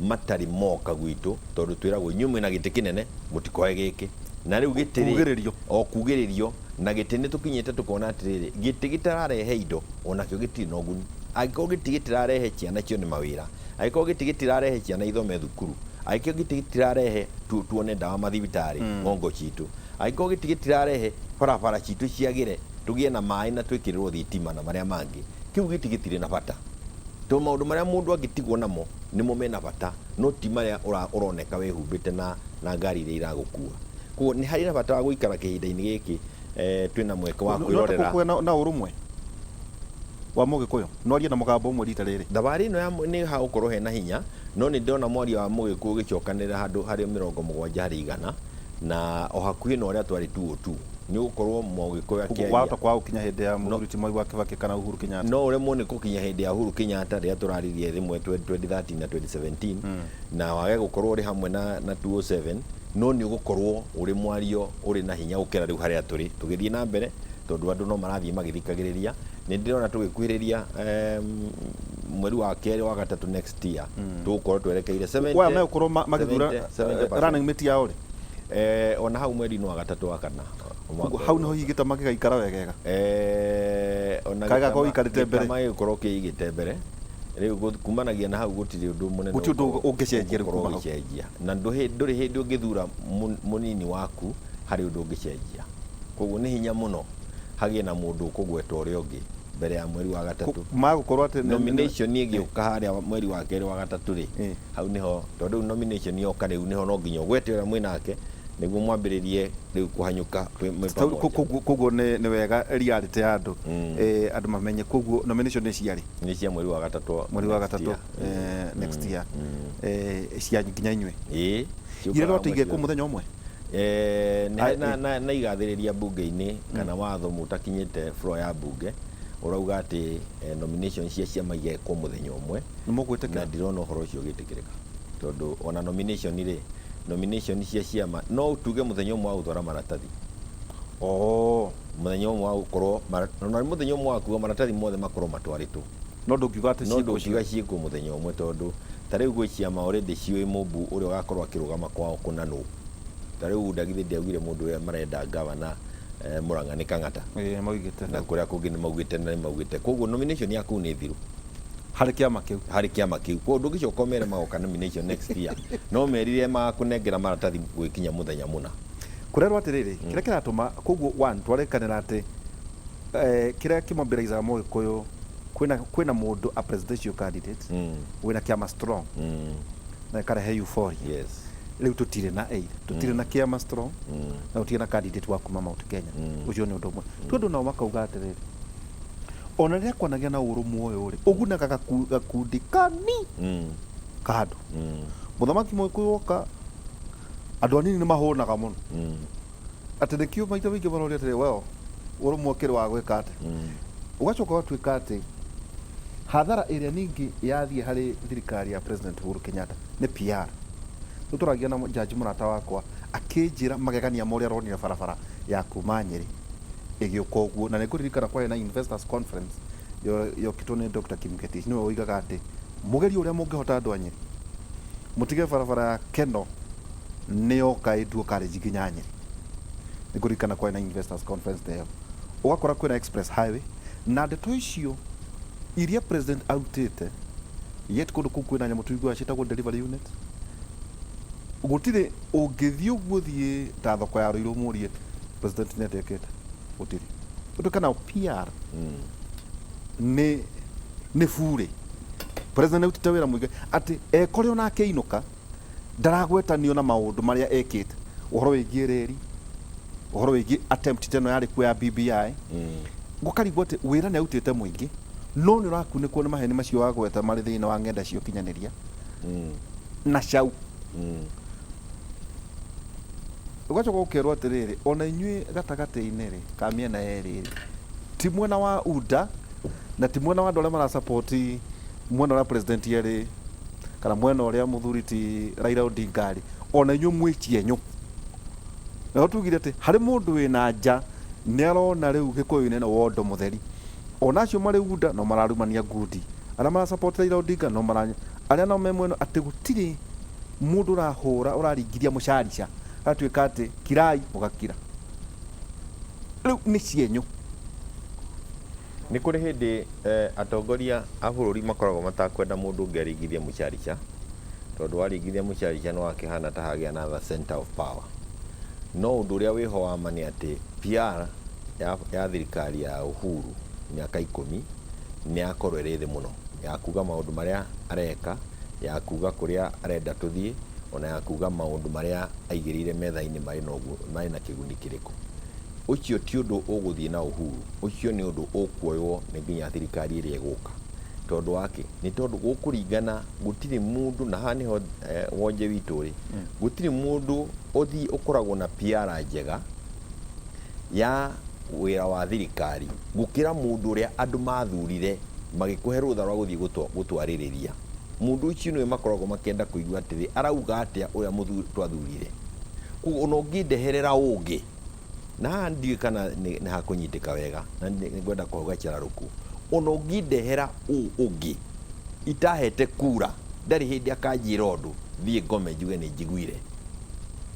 Speaker 3: matarĩ moka gwitũ, tondũ twĩragwo inyuĩ mwĩna gĩtĩ kĩnene mũtikoe gĩkĩ, na rĩu gĩtĩ rĩ,
Speaker 2: Kugĩrĩrio.
Speaker 3: O kugĩrĩrio na gĩtĩ nĩ tũkinyĩte tũkona atĩrĩrĩ, gĩtĩ gĩtararehe indo onakĩo gĩtirĩ na ũguni. Angĩkorwo gĩtĩ gĩtirarehe ciana cione mawĩra, angĩkorwo gĩtĩ gĩtirarehe ciana ithome thukuru, angĩkorwo gĩtĩ gĩtirarehe tuone ndawa mathibitarĩ ng'ongo citũ, angĩkorwo gĩtĩ gĩtirarehe barabara citũ ciagĩre, tũgĩe na maĩ na twĩkĩrĩrwo thitima na marĩa mangĩ, kĩu gĩtĩ gĩtirĩ na bata, tondũ maũndũ marĩa mũndũ angĩtigwo namo nĩmo mena bata, no ti marĩa ũroneka wĩhumbĩte na ngari iria iragũkua. Koguo nĩ harĩ na bata wa gũikara kĩhinda-inĩ gĩkĩ, twĩna mweke wa kwĩrorera.
Speaker 2: Kwĩrorera na ũrũmwe wa Mũgĩkũyũ, no arie na mũgambo ũmwe rita rĩrĩ.
Speaker 3: Thabarĩ ĩno ya nĩ hagũkorwo hena hinya, no nĩ ndĩrona mwario wa Mũgĩkũyũ ũgĩcokanĩrĩra handũ harĩ 70% na o hakuhĩ na ũrĩa twarĩ 202, nĩ ũgũkorwo Mũgĩkũyũ
Speaker 2: Koguo wahota
Speaker 3: akĩaria.
Speaker 2: kwaga gũkinya hĩndĩ ya mũthuri ti Mwai wa Kibaki kana Uhuru Kenyatta.
Speaker 3: No ũremwo nĩ gũkinya hĩndĩ ya Uhuru Kenyatta rĩrĩa tũraririe rĩmwe 2013 na 2017, na wage gũkorwo ũrĩ hamwe na 207, no nĩ ũgũkorwo ũrĩ mwario ũrĩ na hinya gũkĩra rĩu harĩa tũrĩ tũgĩthiĩ na mbere, tondũ andũ no marathiĩ magĩthikagĩrĩria. Nĩ ndĩrona tũgĩkuhĩrĩria mweri wa kerĩ, wa gatatũ next year, tũgũkorwo twerekeire 70
Speaker 2: Waya megũkorwo magĩthura
Speaker 3: 70%.
Speaker 2: Running mate yao rĩ?
Speaker 3: Ona hau mweri-inĩ wa gatatũ, wa kana mwaka
Speaker 2: Koguo hau
Speaker 3: ũyũ.
Speaker 2: niho hihi gĩtama gĩgaikara wegega.
Speaker 3: Ona
Speaker 2: Kaĩ gakorwo gĩikarĩte mbere?
Speaker 3: Gĩtama gĩgũkorwo kĩigĩte mbere rĩu, kumanagia na hau gũtirĩ ũndũ mũnene
Speaker 2: Gũtirĩ ũndũ ũngĩcenjia rĩu
Speaker 3: ũgũkorwo
Speaker 2: kuma hau.
Speaker 3: ũgĩcenjia, na ndũrĩ hĩndĩ ũngĩthura mũnini waku harĩ ũndũ ũngĩcenjia. Koguo nĩ hinya mũno hagĩe na mũndũ ũkũgweta ũrĩa ũngĩ mbere ya mweri wa gatatũ.
Speaker 2: Magũkorwo atĩ
Speaker 3: Nomination ĩgĩũka harĩa mweri wa kerĩ, wa gatatũ rĩ, hau nĩho, tondũ rĩu nomination yoka, rĩu nĩho no nginya ũgwete ũrĩa mwĩnake nĩguo mwambĩrĩrie rĩu kũhanyũka mwĩ pamoja.
Speaker 2: Koguo nĩ wega reality ya andũ, andũ mamenye. Koguo nomination nĩ ciarĩ?
Speaker 3: Nĩ cia mweri wa gatatũ.
Speaker 2: Mweri wa
Speaker 3: Next
Speaker 2: gatatũ.
Speaker 3: Year.
Speaker 2: Next year. Cia nginya inyuĩ
Speaker 3: Ĩĩ.
Speaker 2: Irerwo atĩ igekwo mũthenya ũmwe.
Speaker 3: Nĩ harĩ na igathĩrĩria mbunge-inĩ kana watho mũtakinyĩte floor ya mbunge ũrauga atĩ nomination cia ciama igekwo mũthenya ũmwe.
Speaker 2: Nĩ mũgwĩtĩkĩra?
Speaker 3: Na ndirona ũhoro ũcio ũgĩtĩkĩrĩka, tondũ ona nomination rĩ, nomination cia ciama no tuge mũthenya ũmwe wa gũtwara maratathi, mũthenya ũmwe wa gũkorwo ona mũthenya ũmwe wa kuga maratathi mothe makorwo matwarĩtwo.
Speaker 2: No ndũngiuga atĩ
Speaker 3: No
Speaker 2: ciĩko
Speaker 3: ndũngiuga ciĩkwo mũthenya ũmwe, tondũ ta rĩu gwĩ ciama already ciũĩ mũmbu ũrĩa ũgakorwo akĩrũgama kwao kũna nũ. Ta rĩu ndagithĩ ndiaugire mũndũ ũrĩa marenda gavana, Murang'a nĩ Kang'ata.
Speaker 2: Ĩĩ, maugĩte.
Speaker 3: Na kũrĩa kũngĩ nĩ maugĩte na nĩ maugĩte, koguo nomination yaku nĩ thiru.
Speaker 2: Harĩ kĩama kĩu.
Speaker 3: Harĩ kĩama kĩu. Koguo ndũngĩcoka ũmere magoka nomination next year, no merire magakũnengera maratathi gwĩkinya mũthenya mũna.
Speaker 2: Kũrerwo atĩrĩrĩ, kĩrĩa kĩratũma koguo one twarĩkanĩra atĩ kĩrĩa kĩmobilizaga Mũgĩkũyũ, kwĩna mũndũ a presidential candidate wĩna kĩama strong na ĩkarehe euphoria. Rĩu tũtirĩ na either, tũtirĩ na kĩama strong na gũtirĩ na candidate wa kuma Mount Kenya. Ũcio nĩ ũndũ ũmwe. Tondũ nao makauga atĩrĩrĩ, ona rĩrĩa kwanagia na ũrũmwe ũyũ rĩ, ũgunaga gakundi kani ka andũ. Mũthamaki Mũgĩkũyũ oka, andũ anini nĩ mahũnaga mũno, atĩ nĩkĩo maita maingĩ maroria atĩrĩ, well, ũrũmwe ũkĩrĩ wa gwĩka atĩ ũgacoka ũgatuĩka atĩ hathara ĩrĩa ningĩ yathiĩ harĩ thirikari ya President Uhuru Kenyatta nĩ PR. Rĩu tũragia na jaji mũrata wakwa akĩnjĩra magegania ma ũrĩa aronire barabara ya kuma Nyĩrĩ ĩgĩũka ũguo, na nĩngũririkana kwarĩ na investors conference yokĩtwo nĩ Dr. Kimgetich, nĩwe ũigaga atĩ mũgerie ũrĩa mũngĩhota, andũ a Nyĩrĩ, mũtige barabara ya Keno nĩyoka ĩnduo college nginya Nyĩrĩ. Nĩngũririkana kwarĩ na investors conference ta ĩyo. Ũgakora kwĩna express highway na ndeto icio iria president arutĩte, yet kũndũ kũu kwĩna nyamũ tũiguaga ciĩtagwo delivery unit. Gũtirĩ ũngĩthiĩ ũguo thiĩ ta thoko ya Rũirũ mũrie president nĩ atĩekĩte, gũtirĩ. Ũndũ kana PR nĩ Nĩ burĩ president autĩte wĩra mũingĩ atĩ ekore ona akĩinũka ndaragwetanio na maũndũ marĩa ekĩte, ũhoro wĩgiĩ rĩri, ũhoro wĩgiĩ attempt ta ĩno yarĩ kuo ya BBI. Gũkarigwo atĩ wĩra nĩ autĩte mũingĩ, no nĩ ũrakunĩkwo nĩ maheni macio wagweta marĩ thĩinĩ wa ng'enda cia ũkinyanĩria na cau. Ũgacoka ũkerwo atĩrĩrĩ, ona inyuĩ gatagatĩ-inĩ rĩ, ka mĩena yerĩ rĩ, ti mwena wa UDA na ti mwena wa andũ arĩa marasapoti mwena ũrĩa president erĩ kana mwena ũrĩa mũthuri ti Raila Odinga rĩ, ona inyuĩ mwĩ cienyũ. Na tugire atĩ harĩ mũndũ wĩna nja nĩ arona rĩu gĩkũyũ-inĩ nĩ wondo mũtheri, ona acio marĩ UDA no mararumania ngundi, arĩa marasupport Raila Odinga no maranya, arĩa nao me mwena, atĩ gũtirĩ mũndũ ũrahũra ũraringiria mũcarica agatuĩka atĩ kirai mũgakira. Rĩu nĩ cienyũ.
Speaker 3: Nĩ kũrĩ hĩndĩ atongoria a bũrũri makoragwo matakwenda mũndũ ũngĩ aringithie mũcarica, tondũ waringithia mũcarica nĩ wakĩhana ta hagĩa another center of power. No ũndũ ũrĩa wĩho wa ma nĩ atĩ PR ya thirikari ya Uhuru mĩaka 10 nĩ yakorwo ĩrĩ thĩ mũno, ya kuga maũndũ marĩa areka, ya kuga kũrĩa arenda tũthiĩ, ona ya kuga maũndũ marĩa aigĩrĩire metha-inĩ marĩ na ũguo, marĩ na kĩguni kĩrĩkũ. Ũcio ti ũndũ ũgũthiĩ na Uhuru, ũcio nĩ ũndũ ũkuoywo nĩ nginya thirikari ĩrĩa ĩgũka. Tondũ wake nĩ tondũ gũkũringana gũtirĩ mũndũ, na haha nĩho wonje witũ rĩ, gũtirĩ mũndũ ũthiĩ ũkoragwo na PR njega ya wĩra wa thirikari gũkĩra mũndũ ũrĩa andũ mathurire magĩkũhe rũtha rwa gũthiĩ gũtwarĩrĩria. Mũndũ ũcio nĩwe makoragwo makĩenda kũigua atĩrĩ, arauga atĩa ũrĩa twathurire. Koguo ona ũngĩndeherera ũngĩ, na haha ndiũĩ kana nĩ hakũnyitĩka wega, na nĩ ngwenda kũhauga cararũku, ona ũngĩndehera ũngĩ itahete kura, ndarĩ hĩndĩ akanjĩra ũndũ thiĩ ngome njuge nĩ njiguire.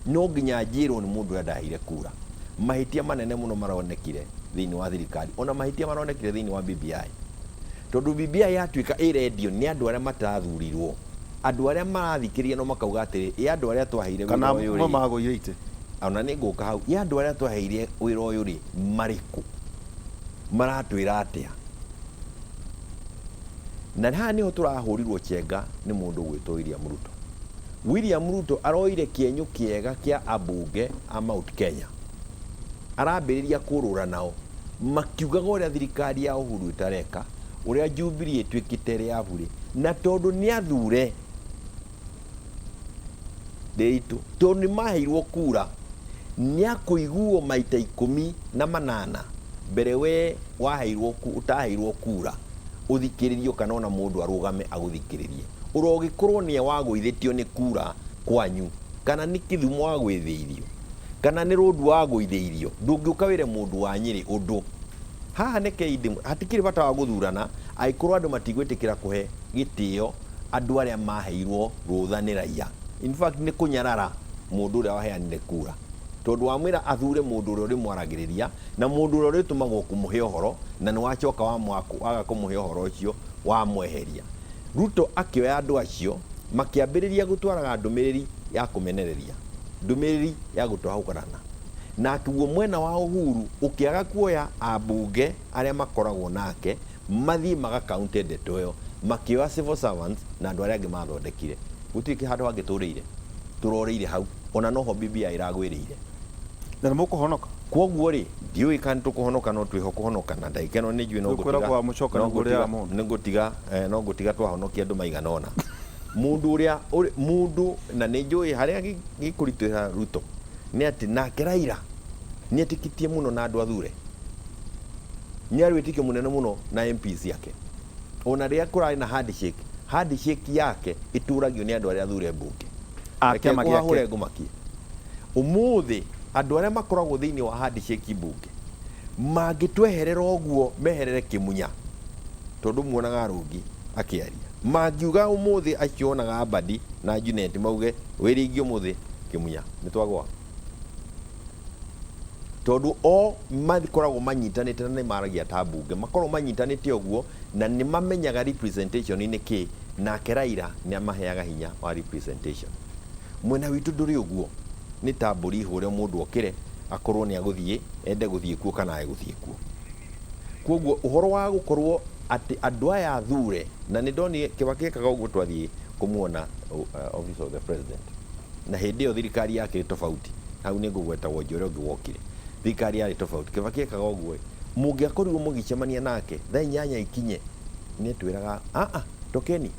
Speaker 3: No nginya njĩrwo nĩ mũndũ ũrĩa ndaheire kura. Mahĩtia manene mũno maronekire thĩinĩ wa thirikari, ona mahĩtia maronekire thĩinĩ wa BBI, tondũ BBI yatuĩka ĩrendio nĩ andũ arĩa matathurirwo, andũ arĩa marathikĩrĩria no makauga atĩrĩ, ĩ andũ arĩa twaheire wĩra
Speaker 2: kana
Speaker 3: ũyũ
Speaker 2: mo
Speaker 3: rĩ,
Speaker 2: magũire itĩ.
Speaker 3: Ona nĩ ngũka hau. Ĩ andũ arĩa twaheire wĩra ũyũ rĩ, marĩkũ? Maratwĩra atĩa? Na haha nĩho tũrahũrirwo chenga nĩ mũndũ ũgwĩtwo William Ruto. William Ruto aroire kĩenyũ kĩega kĩa ambunge a Mount Kenya, arambĩrĩria kũrũra nao makiugaga ũrĩa thirikari ya Uhuru ĩtareka, ũrĩa Jubilee ĩtuĩkĩte ĩrĩ ya burĩ, na tondũ nĩ athure Ndiritu, tondũ nĩ maheirwo kura, nĩ akũiguo maita 18 mbere we waheirwo ũtaheirwo kura ũthikĩrĩrio, kana ona mũndũ arũgame agũthikĩrĩrie. Ũrogĩkorwo nĩ wagũithĩtio nĩ kura kwanyu, kana nĩ Kĩthumo wagũithĩirio, kana nĩ Rũndu wagũithĩirio, ndũngĩũka wĩre mũndũ wa Nyĩrĩ ũndũ. Haha nĩ keindi, hatikĩrĩ bata wa gũthurana angĩkorwo andũ matigwĩtĩkĩra kũhe gĩtĩo andũ arĩa maheirwo rũtha nĩ raia. In fact nĩ kũnyarara mũndũ ũrĩa waheanire kura, tondũ wamwĩra athure mũndũ ũrĩa ũrĩmwaragĩrĩria na mũndũ ũrĩa ũrĩtũmagwo kũmũhe ũhoro, na nĩ wacoka waga kũmũhe ũhoro ũcio wamweheria. Ruto akĩoya andũ acio makĩambĩrĩria gũtwaraga ndũmĩrĩri ya kũmenereria, ndũmĩrĩri ya gũtwahũkana. Na kuo mwena wa Uhuru ũkĩaga kuoya ambunge arĩa makoragwo nake mathiĩ magakaunte ndeto ĩyo, makĩoya civil servants na andũ arĩa angĩ mathondekire. Gũtirĩ handũ hangĩ tũrĩire, tũroreire hau, ona noho BBI ĩragwĩrĩire.
Speaker 2: Na nĩ mũkũhonoka?
Speaker 3: Koguo rĩ, ndiũĩ kana tũkũhonoka, no twĩho kũhonoka, na ndagĩka ĩno nĩ njũĩ no
Speaker 2: Rĩu kwĩragwo
Speaker 3: ngũtiga
Speaker 2: wa mũcoka
Speaker 3: no
Speaker 2: nĩguo ũrĩaga
Speaker 3: ngũtiga
Speaker 2: mũndũ.
Speaker 3: nĩ ngũtiga no ngũtiga twahonokia andũ maigana ũna. Mũndũ ũrĩa mũndũ na nĩ njũĩ harĩa gĩkũritũhĩra Ruto nĩ atĩ nake Raila nĩ etĩkĩtie mũno na andũ athure, nĩ arĩ wĩtĩkio mũnene mũno na MPs yake. Ona rĩrĩa kũrarĩ na handshake, handshake yake ĩtũragio nĩ andũ arĩa athure mbunge.
Speaker 2: A
Speaker 3: Reke
Speaker 2: kĩama
Speaker 3: ngũhahũre
Speaker 2: gĩake.
Speaker 3: ngũmakie. Ũmũthĩ andũ arĩa makoragwo thĩinĩ wa handshake mbunge mangĩtweherera ũguo meherere Kĩmunya, tondũ muonaga Rũngi akĩaria, mangiuga ũmũthĩ acio onaga Mbadi na Junet mauge wĩringi ũmũthĩ Kĩmunya nĩ twagwa, tondũ o makoragwo manyitanĩte na nĩ maragia ta mbunge, makoragwo manyitanĩte ũguo na nĩ mamenyaga representation nĩ kĩ. Nake Raila nĩ amaheaga hinya wa representation. Mwena witũ ndũrĩ ũguo, nĩ ta mbũri hũre mũndũ okĩre akorwo nĩ agũthiĩ ende gũthiĩ kuo kana age gũthiĩ kuo. Koguo ũhoro wa gũkorwo Atĩ andũ aya athure, na nĩ ndonire Kĩbakĩ ekaga ũguo twathiĩ kũmuona Office of the President, na hĩndĩ ĩyo thirikari yakĩrĩ tofauti. Hau nĩ ngũgweta wonje ũrĩa ũngĩ wokire, thirikari yarĩ tofauti. Kĩbakĩ ekaga ũguo ĩ, mũngĩakorirwo mũgĩcemania nake thaa 8 ikinye, nĩ etwĩraga, "Aa, tokeni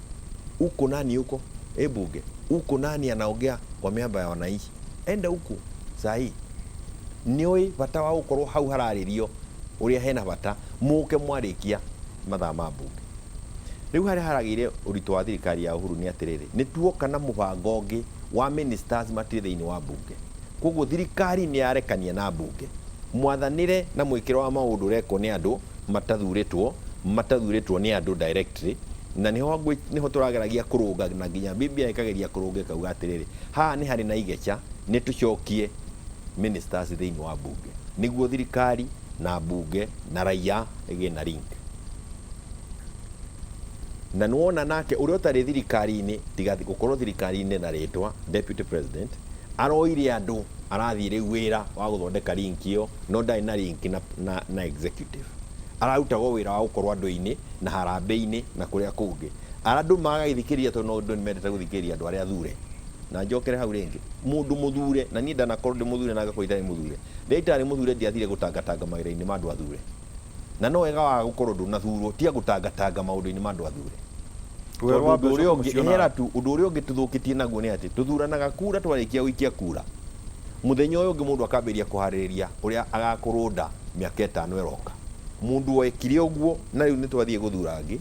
Speaker 3: huko, nani huko e bunge huko, nani anaongea kwa miaba ya wananchi, enda huko saa hii." Nĩoĩ bata wa gũkorwo hau hararĩrio ũrĩa hena bata mũke mwarĩkia mathaa ma mbunge. Rĩu harĩa haragĩire ũritũ wa thirikari ya Uhuru nĩ atĩrĩrĩ, nĩ tuoka na mũbango ũngĩ wa ministers matirĩ thĩinĩ wa mbunge, koguo thirikari nĩ yarekania na mbunge. Mwathanĩre na mwĩkĩre wa maũndũ ũrekwo nĩ andũ matathurĩtwo nĩ andũ directly, na nĩho tũrageragia kũrũnga, na nginya BBI ĩkageria kũrũnga, ĩkauga atĩrĩrĩ, haha nĩ harĩ na igeca, nĩ tũcokie ministers thĩinĩ wa mbunge nĩguo thirikari na mbunge na raia ĩgĩe na link. Na nĩwona nake ũrĩa ũtarĩ thirikari-inĩ, tiga gũkorwo thirikari-inĩ na rĩtwa deputy president, aroire andũ arathiĩ rĩu wĩra wa gũthondeka link ĩyo, no ndarĩ na link na executive. Ararutagwo wĩra wa gũkorwo andũ-inĩ na harambĩ-inĩ na kũrĩa kũngĩ andũ magagĩthikĩrĩria, tondũ no andũ nĩ mendete gũthikĩrĩria andũ arĩa athure. Na njokere hau rĩngĩ, mũndũ mũthure, na niĩ ndanakorwo ndĩ mũthure na ngakorwo itarĩ mũthure, rĩrĩa itarĩ mũthure ndiathire gũtangatanga mawĩra-inĩ ma andũ athure. Na no wega wa gũkorwo ndũnathurwo tiga gũtangatanga maũndũ-inĩ ma andũ athure.
Speaker 2: Wĩra wa
Speaker 3: Tondũ ũndũ ũrĩa
Speaker 2: mbeca
Speaker 3: ũngĩ
Speaker 2: kũmũciona.
Speaker 3: Hera tu ũndũ ũrĩa ũngĩ tũthũkĩtie naguo nĩ atĩ tũthuranaga kura, twarĩkia gũikia kura, mũthenya ũyũ ũngĩ mũndũ akambĩrĩria kũharĩrĩria ũrĩa agakũrũnda mĩaka 5 ĩroka. Mũndũ wekire ũguo, na rĩu nĩ twathiĩ gũthura angĩ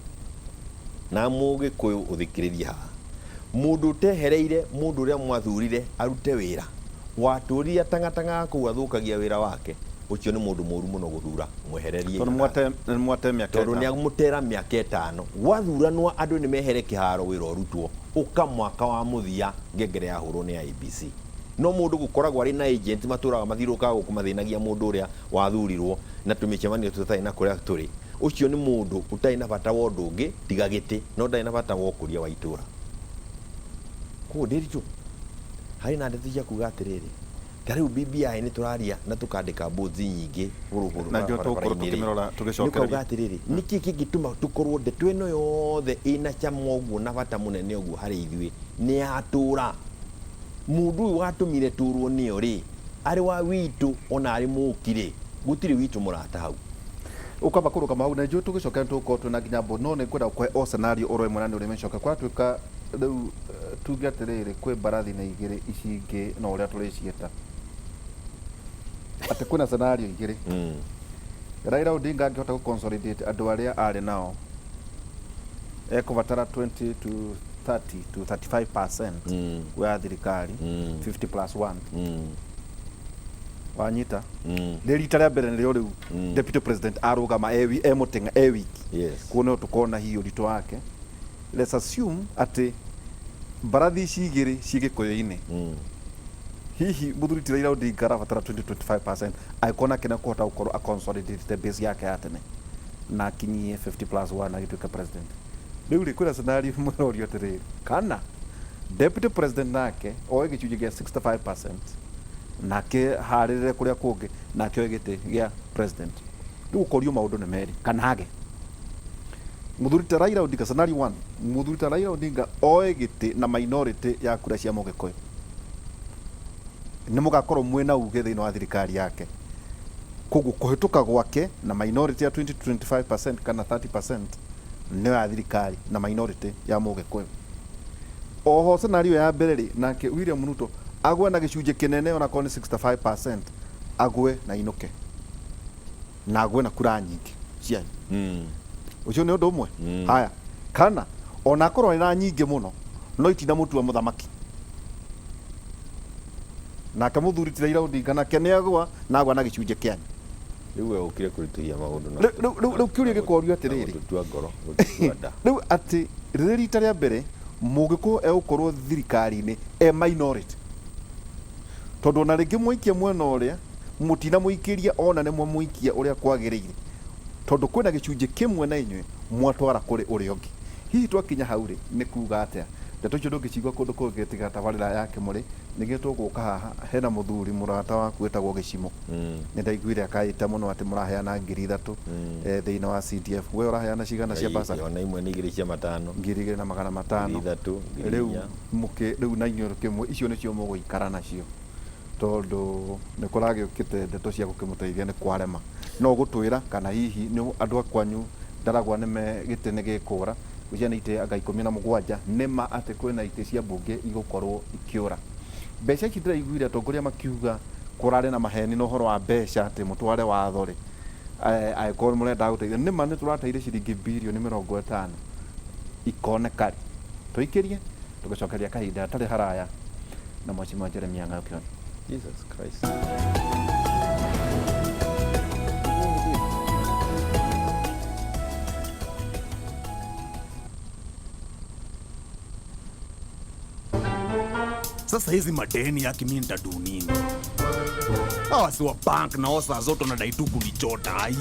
Speaker 3: na mũgĩkũyũ ũthikĩrĩrie haha, mũndũ ũtehereire mũndũ ũrĩa mwathurire arute wĩra watũrire atangatangaga kũu athũkagia wĩra wake, ũcio nĩ mũndũ mũru mũno gũthura, mwehererie.
Speaker 2: Tondũ nĩ mwate mĩaka
Speaker 3: Tondũ nĩ
Speaker 2: 5.
Speaker 3: Amũtera mĩaka 5 gwathuranwo, andũ nĩ mehere kĩharo, wĩra ũrutwo ũka mwaka wa mũthia ngengere yahũrwo nĩ IEBC. No mũndũ gũkoragwo arĩ na agent matũraga mathiũrũrũkaga gũkũ mathĩnagia mũndũ ũrĩa wathurirwo na tũmĩcemanio tũtarĩ na kũrĩa tũrĩ, ũcio nĩ mũndũ ũtarĩ na bata wa ũndũ ũngĩ tiga gĩtĩ, no ndarĩ na bata wa ũkũria wa itũra. Koguo ndĩritũ harĩ na ndeto cia kuga atĩrĩrĩ, ta rĩu BBI nĩ tũraria na tũkandĩka boards nyingĩ bũrũbũrũ.
Speaker 2: Na nĩkĩo tũgũkorwo tũkĩmĩrora tũgĩcokereria.
Speaker 3: Nĩkauga atĩrĩrĩ, nĩkĩ kĩngĩtũma tũkorwo ndeto ĩno yothe ĩna cama ũguo na bata mũnene ũguo harĩ ithuĩ nĩ yatũra? Mũndũ ũyũ watũmire tũrwo nĩyo rĩ, arĩ wa witũ ona arĩ mũki rĩ, gũtirĩ witũ mũrata hau.
Speaker 2: Ũkamba kũrũgama hau na njũĩ tũgĩcoka nĩ tũgũkorwo twĩna nginya mbo, no nĩ ngwenda gũkũhe o scenario oro ĩmwe na nĩ ũrĩmĩcoka. Kwatuĩka rĩu tuge atĩrĩrĩ, kwĩ mbarathi na igĩrĩ ici ingĩ, no ũrĩa tũrĩciĩta atĩ kwĩna scenario igĩrĩ. Raila Odinga angĩhota gũ consolidate andũ arĩa arĩ nao, ekũbatara 20 to 30 to 35% ya thirikari, 50 plus 1. Wanyita? Nĩ rita rĩa mbere nĩrĩo rĩu deputy president arũgama e mũteng'a e wiki. Kuo no tũkona hihi ũritũ wake. Let's assume atĩ mbarathi ici igĩrĩ ciĩ gĩkũyũ-inĩ, hihi mũthuri ti Raila Odinga arabatara 20-25%, angĩkorwo nake nĩ kũhota gũkorwo aconsolidate base yake ya tene na akinyie 50 plus 1 agĩtuĩka president. Rĩu rĩ, kwĩna scenario mũrorio atĩrĩrĩ, kana deputy president nake oe gĩcunjĩ gĩa 65% nake harĩrĩre kũrĩa kũngĩ, nake oe gĩtĩ gĩa president. Rĩu ũkorio maũndũ nĩ merĩ, kana age mũthuri ta Raila Odinga, scenario 1, mũthuri ta Raila Odinga oe gĩtĩ na minority ya kura cia mũgĩkũyũ, nĩ mũgakorwo mwĩna uge thĩinĩ wa thirikari yake. Koguo kũhĩtũka gwake na minority ya 20-25% kana 30% nĩyo ya thirikari na minority ya mũgĩkũyũ. Oho scenario ya mbere rĩ, nake William Ruto agwe na gĩcunjĩ kĩnene, onakorwo nĩ 65%, agwe na inũke na agwe na kura nyingĩ cianyu. Ũcio nĩ ũndũ ũmwe. Haya, kana ona akorwo ena nyingĩ mũno no itinamũtua mũthamaki, nake mũthuri ti Raila Odinga nake nĩ agwa na agwa na gĩcunjĩ kĩanyu.
Speaker 3: Rĩu we ũkire kũritũhia maũndũ na
Speaker 2: Rĩu kĩũria gĩkorio atĩrĩrĩ,
Speaker 3: gũtũtua ngoro, gũtũtua nda.
Speaker 2: Rĩu atĩ rĩrĩ rita rĩa mbere mũgĩkũyũ egũkorwo thirikari-inĩ e minority, tondũ ona rĩngĩ mwaikia mwena ũrĩa mũtinamũikĩria, ona nĩ mwamũikia ũrĩa kwagĩrĩire, tondũ kwĩna gĩcunjĩ kĩmwe na inyuĩ mwatwara kũrĩ ũrĩa ũngĩ. Hihi twakinya hau rĩ, nĩ kuga atĩa? Ndeto Ndeto icio ndũngĩcigua kũndũ kũngĩ tiga tabarĩra ya Kĩmũrĩ. Nĩkĩo tũgũka haha, hena mũthuri mũrata waku wĩtagwo Gĩcimo. Nĩ ndaiguire akaĩte mũno atĩ mũraheana 3,000 thĩinĩ wa CDF. We ũraheana cigana cia bursary?
Speaker 3: Ona imwe nĩ igĩrĩ cia matano.
Speaker 2: 2,500.
Speaker 3: 3,000, ngiri
Speaker 2: Rĩu
Speaker 3: inya.
Speaker 2: Mũkĩ rĩu na inyuĩ kĩmwe icio nĩcio mũgũikara nacio, tondũ nĩ kũragĩũkĩte ndeto cia gũkĩmũteithia nĩ kwarema. No ũgũtwĩra kana hihi nĩ andũ a kwanyu Ndaragwa nĩ me gĩtĩ nĩ gĩkũra gwĩcia nĩ itĩ anga 17, nĩ ma atĩ kwĩna itĩ cia mbunge igũkorwo ikĩũra? Mbeca ici ndĩraiguire atongoria makiuga kũrarĩ na maheni na ũhoro wa mbeca atĩ mũtware watho rĩ, angĩkorwo nĩ mũrendaga gũteithia, nĩ ma nĩ tũrateire ciringi birioni 50 ikoneka rĩ? Tũikĩrie tũgĩcokeria kahinda hatarĩ haraya na Mheshimiwa Jeremiah Ng'ayo Kĩoni.
Speaker 3: Jesus Christ.
Speaker 5: Sasa hizi madeni yake mi nitadu nini? Hawa si wa bank na saa zote wanadai tu kunichota ai.